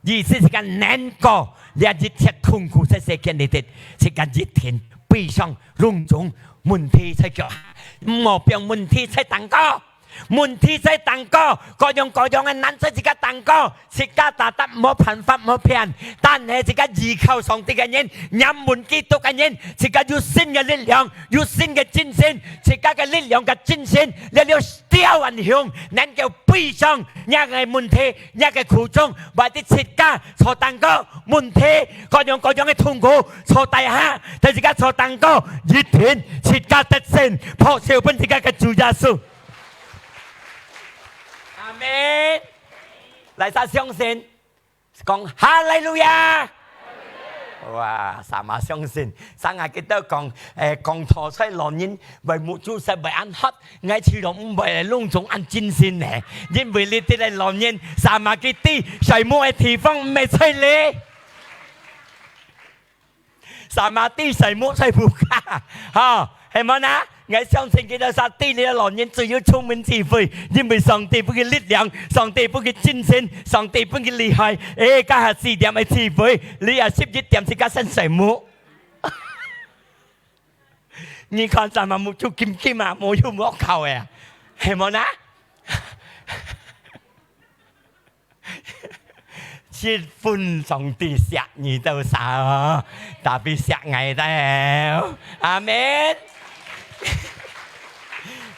意思自家能過這一切痛苦在世間裡底，自家一定飛上攏總問題在腳下，莫放問題在當高，問題在當高，各樣各樣个難在自家當高，自家達達無辦法無變，但係自家依靠上帝个人，仰望基督个人，自家有新个力量，有新个精神，自家个力量个精神，了了鳥恁雄，能夠飛上這个問題， 這个苦衷，或者自家坐當高，問題，各樣各樣个痛苦，坐底下，但自家坐當高，一定自家得勝，拍手分自家个主耶穌。阿門。來，儕相信，講哈利路亞。哇，儕嘛相信，儕啊，佢兜講，誒，講道出來老人，會目珠實會恁黑， 𠊎試著毋會攏總恁精神呢，因為這兜个老人，儕嘛佢知睡目个地方毋係在這，儕嘛知睡目在屋下，吼，係無呢？𠊎相信佢兜儕知這个老人最有聰明智慧，因為上帝分佢力量，上帝分佢精神，上帝分佢厲害。誒，這下四點个聚會，這下十一點自家先睡目。 你看，儕嘛目珠金金啊，無有無靠个啊，係無呢？十分上帝惜你兜儕哦，tapi惜𠊎兜。阿門。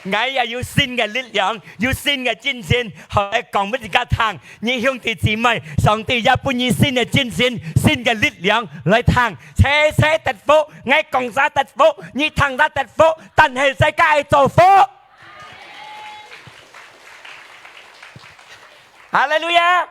𠊎也有新个力量，有新个精神，好來講分自家聽。你兄弟姊妹，上帝也分你新个精神，新个力量來聽。 齊齊得福，𠊎講儕得福，你聽儕得福，但係自家愛做福。哈利路亞！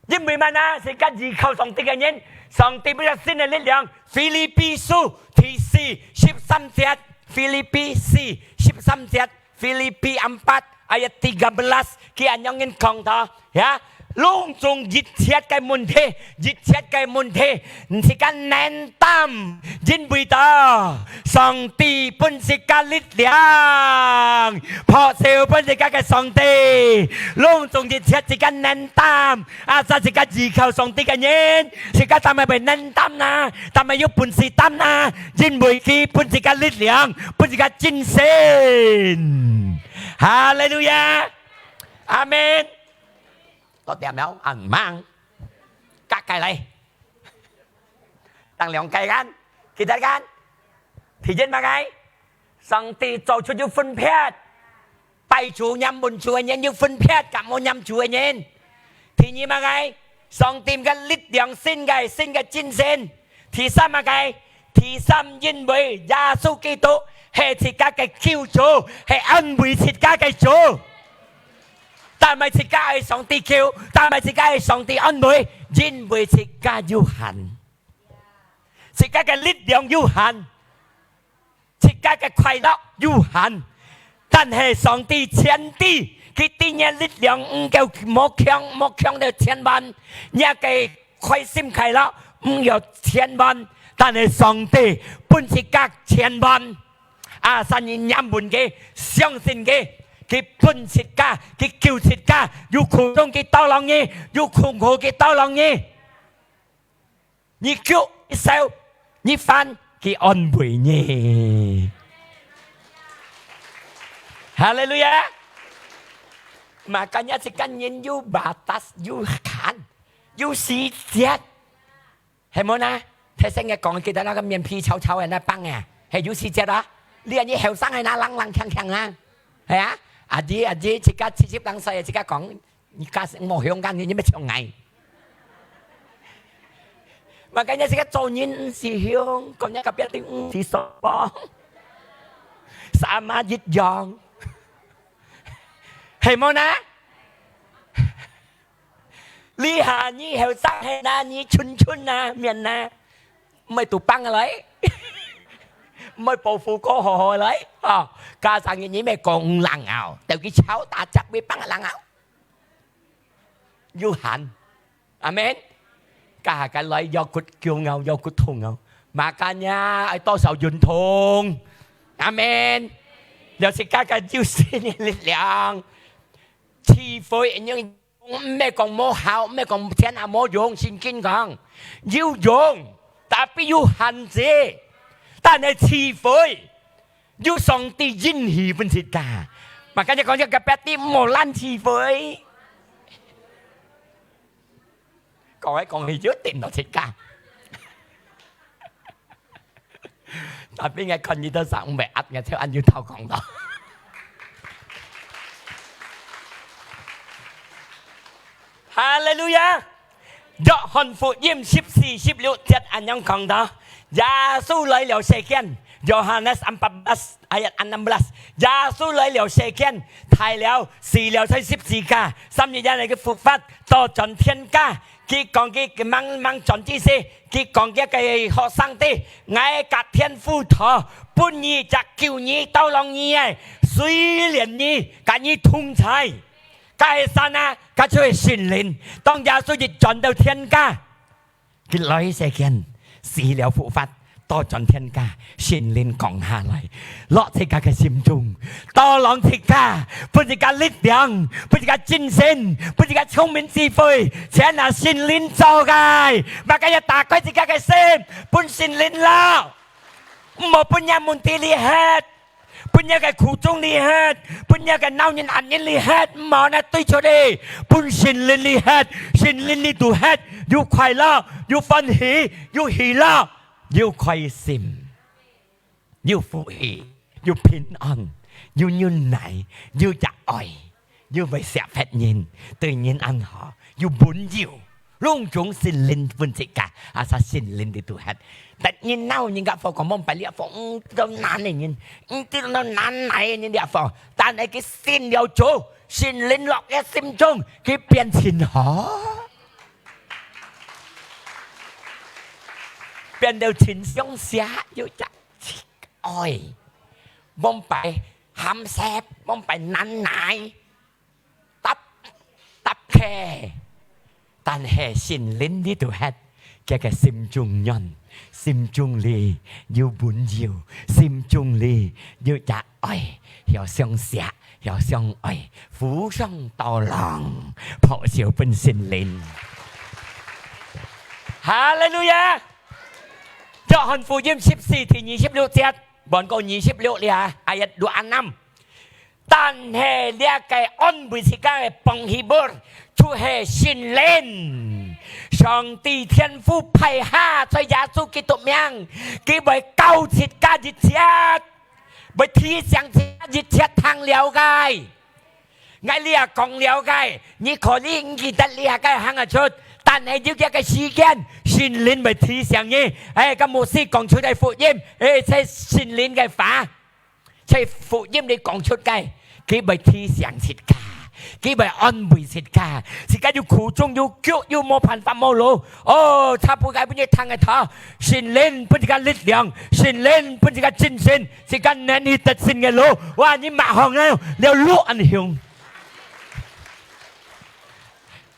因為麼个呢？自家依靠上帝个人，上帝分佢新个力量。腓立比書第四，十三節，腓立比四，十三節。 Filipi empat ayat tiga belas，佢恁樣形講到，ya，攏總一切个問題，一切个問題，毋使恁擔，因為到上帝分自家力量，拍手分自家个上帝，攏總一切自家恁擔，asal自家依靠上帝个人，自家做麼个會恁擔哪？做麼个有本事擔哪？ 因為佢分自家力量，分自家精神。哈利路亞！阿門。到點了，恁猛。加改來。等兩改間，幾多間？第一麼个？上帝做出有分別。 拜主、念恩主个人有分別，甲無念主个人。第二麼个？上帝个力量，新个，新个精神。第三麼个？第三，因為耶穌基督係自家个救主，係安慰自家个主。做麼个自家愛上帝救，做麼个自家愛上帝安慰，因為自家有限，自家个力量有限。 自家个快樂有限，但係上帝全知，佢知若力量毋夠，無強，無強到千萬，若个開心快樂毋夠千萬，但係上帝分自家千萬。Asal你念恩佢，相信佢，佢分自家，佢救自家，有苦衷佢tolong你，有痛苦佢tolong你。 你哭，你愁，你煩，佢安慰你。哈利路亞！Makanya自家人有batas，有限，有時節。係無呢？頭先个講，記得那個面皮臭臭个那幫啊，係有時節啊。你啊，你後生个那冷冷強強啊，係啊？阿弟阿弟，自家七十零歲，自家講， 你假使無香港，你，你乜像𠊎？Makanya自家做人毋使香，講若隔壁對毋使說，sama一樣，係無呢？這下你後生係哪，你春春啊，面啊，毋係都放下來。毋會保護過好好來，吼，加上你，你乜講冷哦，就去敲打隻尾巴冷哦。有限。阿門。加下个來，腰骨噭哦，腰骨痛哦。Makanya，愛多少運動。阿門。了自家个有新个力量。智慧，因為 毋係講無效，毋係講錢也無用，聖經講，有用，tapi有限制。但係智慧，有上帝應許分自家。Makanya講，這个別地無爛智慧。講來講去，有定到自家。 Tapi𠊎看你兜生毋會壓，𠊎就恁樣偷講到。哈利路亞！約翰福音十四、十六節恁樣講到，耶穌來了世間，Yohanes empat belas ayat enam belas，耶穌來了世間，大了，死了在十字架，三日以後佢復活，倒轉天家。 佢講佢，佢吂，吂轉之時，佢講佢个學生知，𠊎甲天父討，分你隻救你，tolong你个，隨連你，甲你同在。該係啥呢？該就係聖靈。當耶穌一轉到天家，佢來世間，死了復活， 倒轉天家，聖靈降下來，落自家个心中，tolong自家，分自家力量，分自家精神，分自家聰明智慧，全係聖靈做个。Makanya打開自家个心，分聖靈落，毋好分若問題離開，分若个苦衷離開，分若个惱人恨人離開，毋好拿對出去，分聖靈離開，聖靈裡肚歇，有快樂，有歡喜，有喜樂。 有開心，有福氣，有平安，有忍耐，有隻愛，有會惜別人，對人恁好，有溫柔，攏總聖靈分自家，asal聖靈裡肚歇。但人惱人个話講，吂擺這話，嗯，都難个人，嗯，都難來个人這話，但係佢信了主，聖靈落佢心中，佢變盡好。 變到盡相惜，有隻愛，吂擺喊嗄，吂擺難耐，答，答佢。但係聖靈裡肚歇，佢个心中暖，心中裡有溫柔，心中裡有隻愛，曉相惜，曉相愛，互相tolong，拍手分聖靈。哈利路亞！ 約翰福音十四第二十六節，換過二十六了，ayat dua enam。但係這个安慰自家个幫助，就係聖靈。上帝天父派下在耶穌基督名，佢會教自家一切，會提醒自家一切聽了个。 𠊎這講了个，你可能毋記得這个行得出，但係有一个時間，聖靈會提醒你，哎，該牧師講出个福音，哎，在聖靈个話，在福音裡講出个，佢會提醒自家，佢會安慰自家，自家有苦衷，有腳，有無辦法，無路，哦，差不多分你聽个道，聖靈分自家力量，聖靈分自家精神， 自家能力得勝个路，哇，你馬上了，了路恁雄。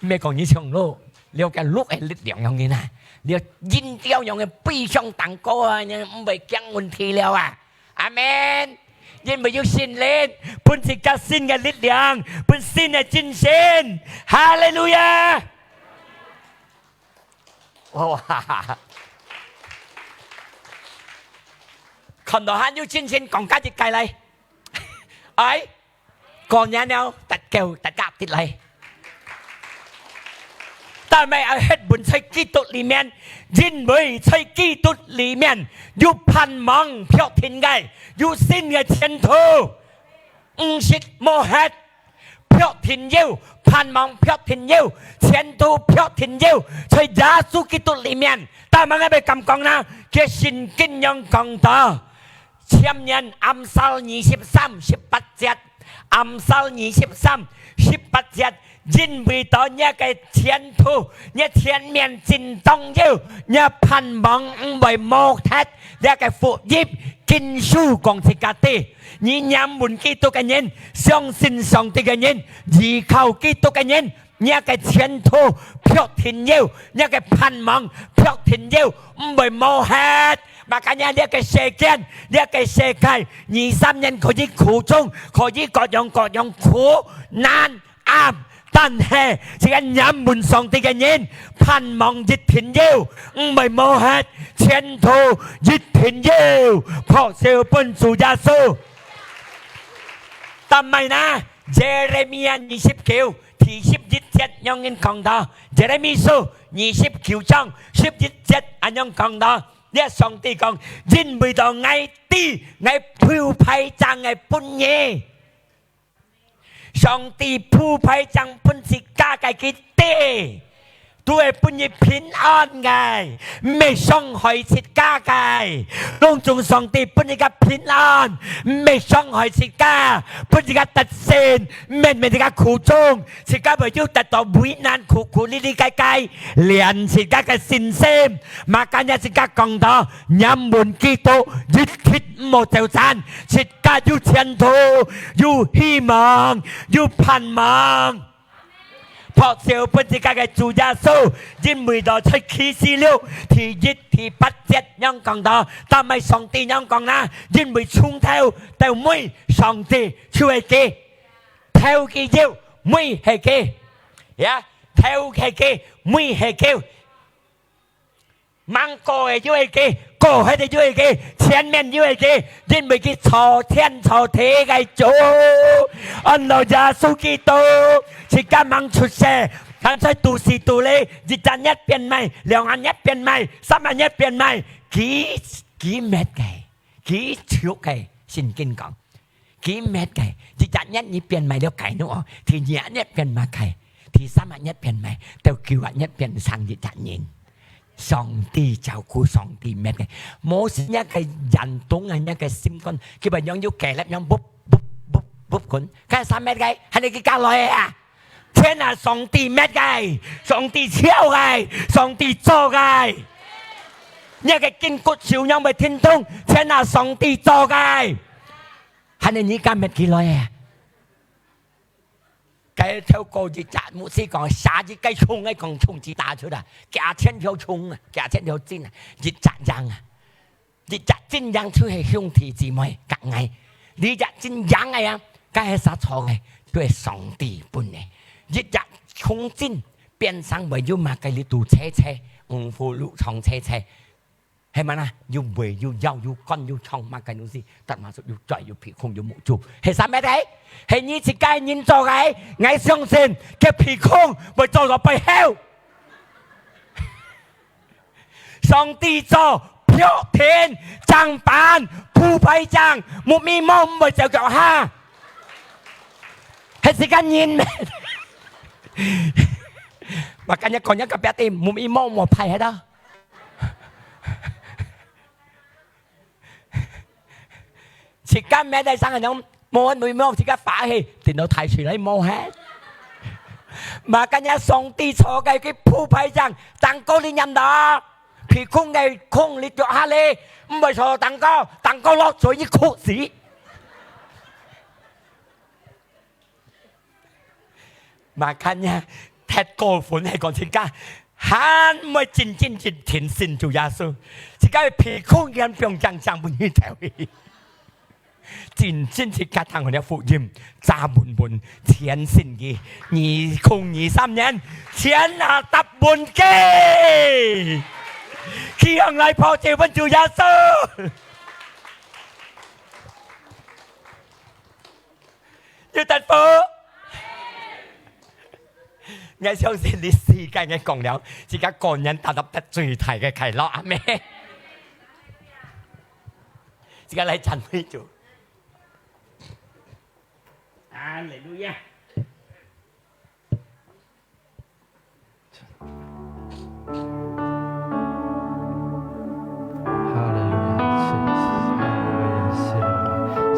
毋係講你上路，了个路个力量樣个啊，了因條樣个飛上頂高啊，你毋會驚問題了啊。阿門。因為有聖靈，分自家新个力量，分新个精神。哈利路亞！哇！看到還有精神，講加一个來。 哎，過年了，大家，大家得來。但係愛歇穩在基督裡面，因為在基督裡面有盼望確定个，有新个前途，毋識無歇，確定有，盼望確定有，前途確定有，在耶穌基督裡面。但係𠊎愛敢講呢，佢聖經樣講到， 箴言Amsal二十三十八節，Amsal二十三十八節，因為到若个前途，若前面盡重要，若盼望毋會無忒，這个福音經書講自家知。你仰望基督个人，相信上帝个人，依靠基督个人，若个前途必定有，若个盼望必定有，毋會無忒。Makanya這个世間，這个世界，二三年可以苦衷，可以各樣各樣苦難。 暗，但係自家仰望上帝个人，盼望一定有，毋會無忒，前途一定有，拍手分主耶穌。但係呢，耶利米亞二十九第十一節仰般講到？耶利米書二十九章十一節恁樣講到，這上帝講：「因為到𠊎知，𠊎鋪排正个分你。」 上帝鋪排正分自家个，佢知，都係分你平安个，毋係傷害自家个。攏總上帝分你个平安，毋係傷害自家，分自家得勝，毋係，毋係自家苦衷，自家會有得到危難，苦苦哩哩該該，練自家个信心。Makanya自家講到，仰望基督，一定毋好走散，自 家有前途，有希望，有盼望。拍手分自家个主耶穌，因為到出啟示錄第一、第八節仰講到，但係上帝仰講啦，因為從頭到尾，上帝就係佢，頭佢有，尾係佢，呀，頭係佢，尾係佢。 吂過个有一個，過忒个有一個，前面有一個，因為佢造天造地个主。安到耶穌基督，自家吂出世，還在肚屎肚裡，一隻月變賣，兩隻月變賣，三隻月變賣，佢，佢搣个，佢出个，聖經講。 佢搣个，一隻月你變賣了雞奴哦，第二隻月變賣雞，第三隻月變賣，到九隻月變生一隻人。上帝照顧，上帝搣个，無係若个眼中啊，若个心肝，佢話樣有雞粒樣，噗，噗，噗，噗滾，該係搣个，還係佢家來个啊？ 全係上帝搣个，上帝造个，上帝做个。若个筋骨受仰會停動，全係上帝做个。還係你敢搣佢來啊？該透過一隻牧師講，下一個蟲个講蟲子打出來，幾千條蟲啊，幾千條針啊，一隻樣啊。 一隻針樣就係兄弟姊妹，甲𠊎。你隻針樣个啊，該係啥錯个？就係上帝分个。一隻蟲針變成會有麼个？你肚切切，五福六腸切切，係嘛啦？有胃有腰有肝有腸，麼个東西，但嘛有嘴有鼻孔有目珠，係啥物个？係你自家人做个。𠊎相信，該鼻孔會做到背後。 上帝做，鋪平，正板，鋪排正，木咪毛毋會走腳下。係自家人咩？Makanya講若隔壁个，木咪毛無排忒啊。 自家搣个生个樣，無無無，自家發去，等到大水來無忒。Makanya上帝做个佢鋪排正，當高你念到，鼻孔个孔你著下咧，毋會坐當高，當高落水你哭死。 Makanya，忒過分係講自家，還毋會真真一定信主耶穌，自家个鼻孔樣放正正分佢走去。真真自家聽完了福音，揸穩穩，全信佢，二空二三年，全拿答穩佢。佢向來破照分主耶穌。 有得福。𠊎相信你世界个講了，自家個人達到得最大个快樂，阿們。自家來讚美主。哈利路亞。 哈利路亞，主耶穌，哈利路亞，謝謝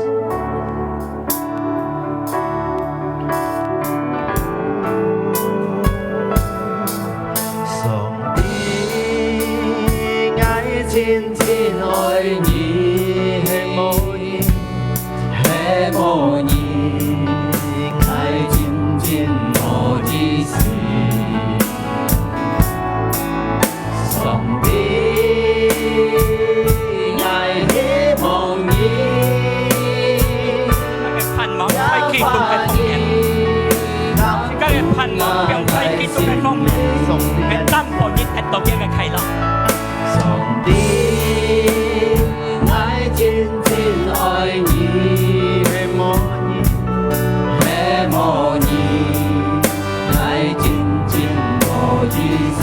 你。真真愛你，係無你，係無你，𠊎真真無意思。上帝，𠊎希望你。自家个盼望在基督个方面，自家个盼望放在基督个方面，个擔保你得到佢个快樂。 上帝，𠊎真真愛你，係無你，係無你，𠊎真真無意思。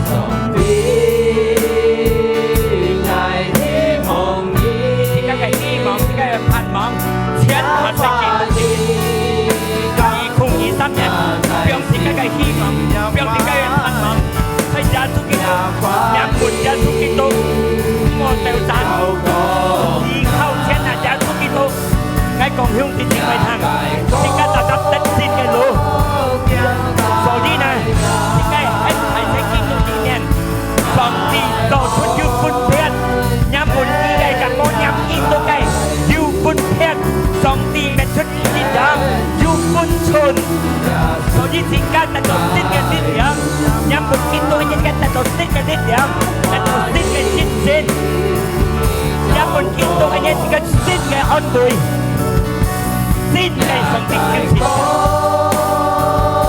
上帝，𠊎希望你。自家个希望，自家个盼望，全放在基督裡。 二空二三年，放自家个希望，放自家个盼望，在耶穌基督，仰望耶穌基督，莫走散，依靠全能耶穌基督。𠊎講兄弟姊妹聽，自家踏踏得勝个路。所以呢，自家个安排在基督裡面，上帝做出有分別，仰望佢个甲無仰基督个有分別，上帝 出力量，有分寸。所以自家得到新个力量，仰望基督个人，自家得到新个力量，得到新个精神。仰望基督个人，自家新个安慰，新个上帝救主。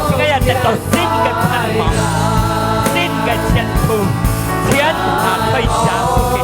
自家也得到新个盼望，新个前途，全靠耶穌基督。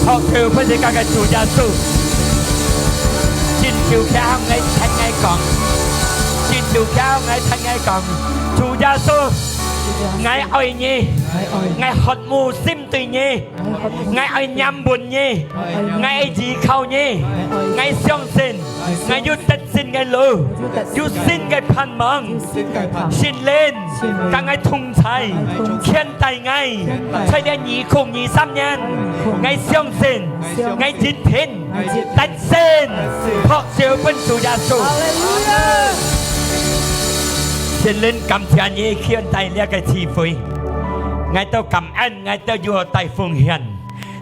好，最後分自家个主耶穌，真受care𠊎，聽𠊎講，真受care𠊎，聽𠊎講，主耶穌，𠊎愛你，𠊎渴慕心對你，𠊎愛仰望你，𠊎愛依靠你，𠊎相信，𠊎有得勝个路，有新个盼望，聖靈 甲𠊎同在，牽帶𠊎，在這二空二三年，𠊎相信，𠊎一定得勝，拍手分主耶穌。聖靈，感謝你牽帶這个聚會，𠊎兜感恩，𠊎兜又愛帶奉獻。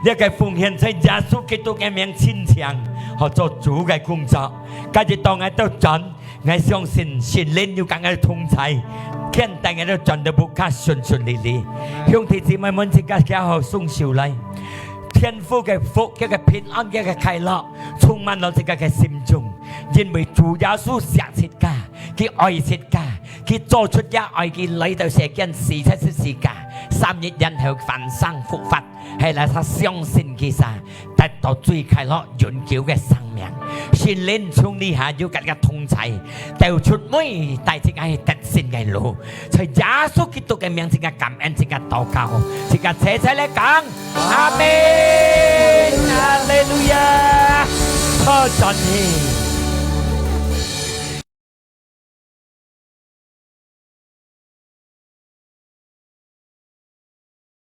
這个奉獻在耶穌基督个名清淨，好做主个工作。今日到𠊎兜轉， 𠊎相信聖靈有甲𠊎同在，牽帶𠊎兜轉到屋下順順利利。兄弟姊妹們，自家好雙手來。天父个福，佢个平安，佢个快樂，充滿了自家个心中。因為主耶穌惜自家，佢愛自家，佢做出這愛，佢來到世間死在十字架，三日然後還生復活。 係哪儕相信佢儕，得到最快樂永久个生命。聖靈從這下有甲佢同在，帶出每帶自家得勝个路。在耶穌基督个名，自家感恩，自家禱告，自家齊齊來講，阿門，哈利路亞，好，轉去。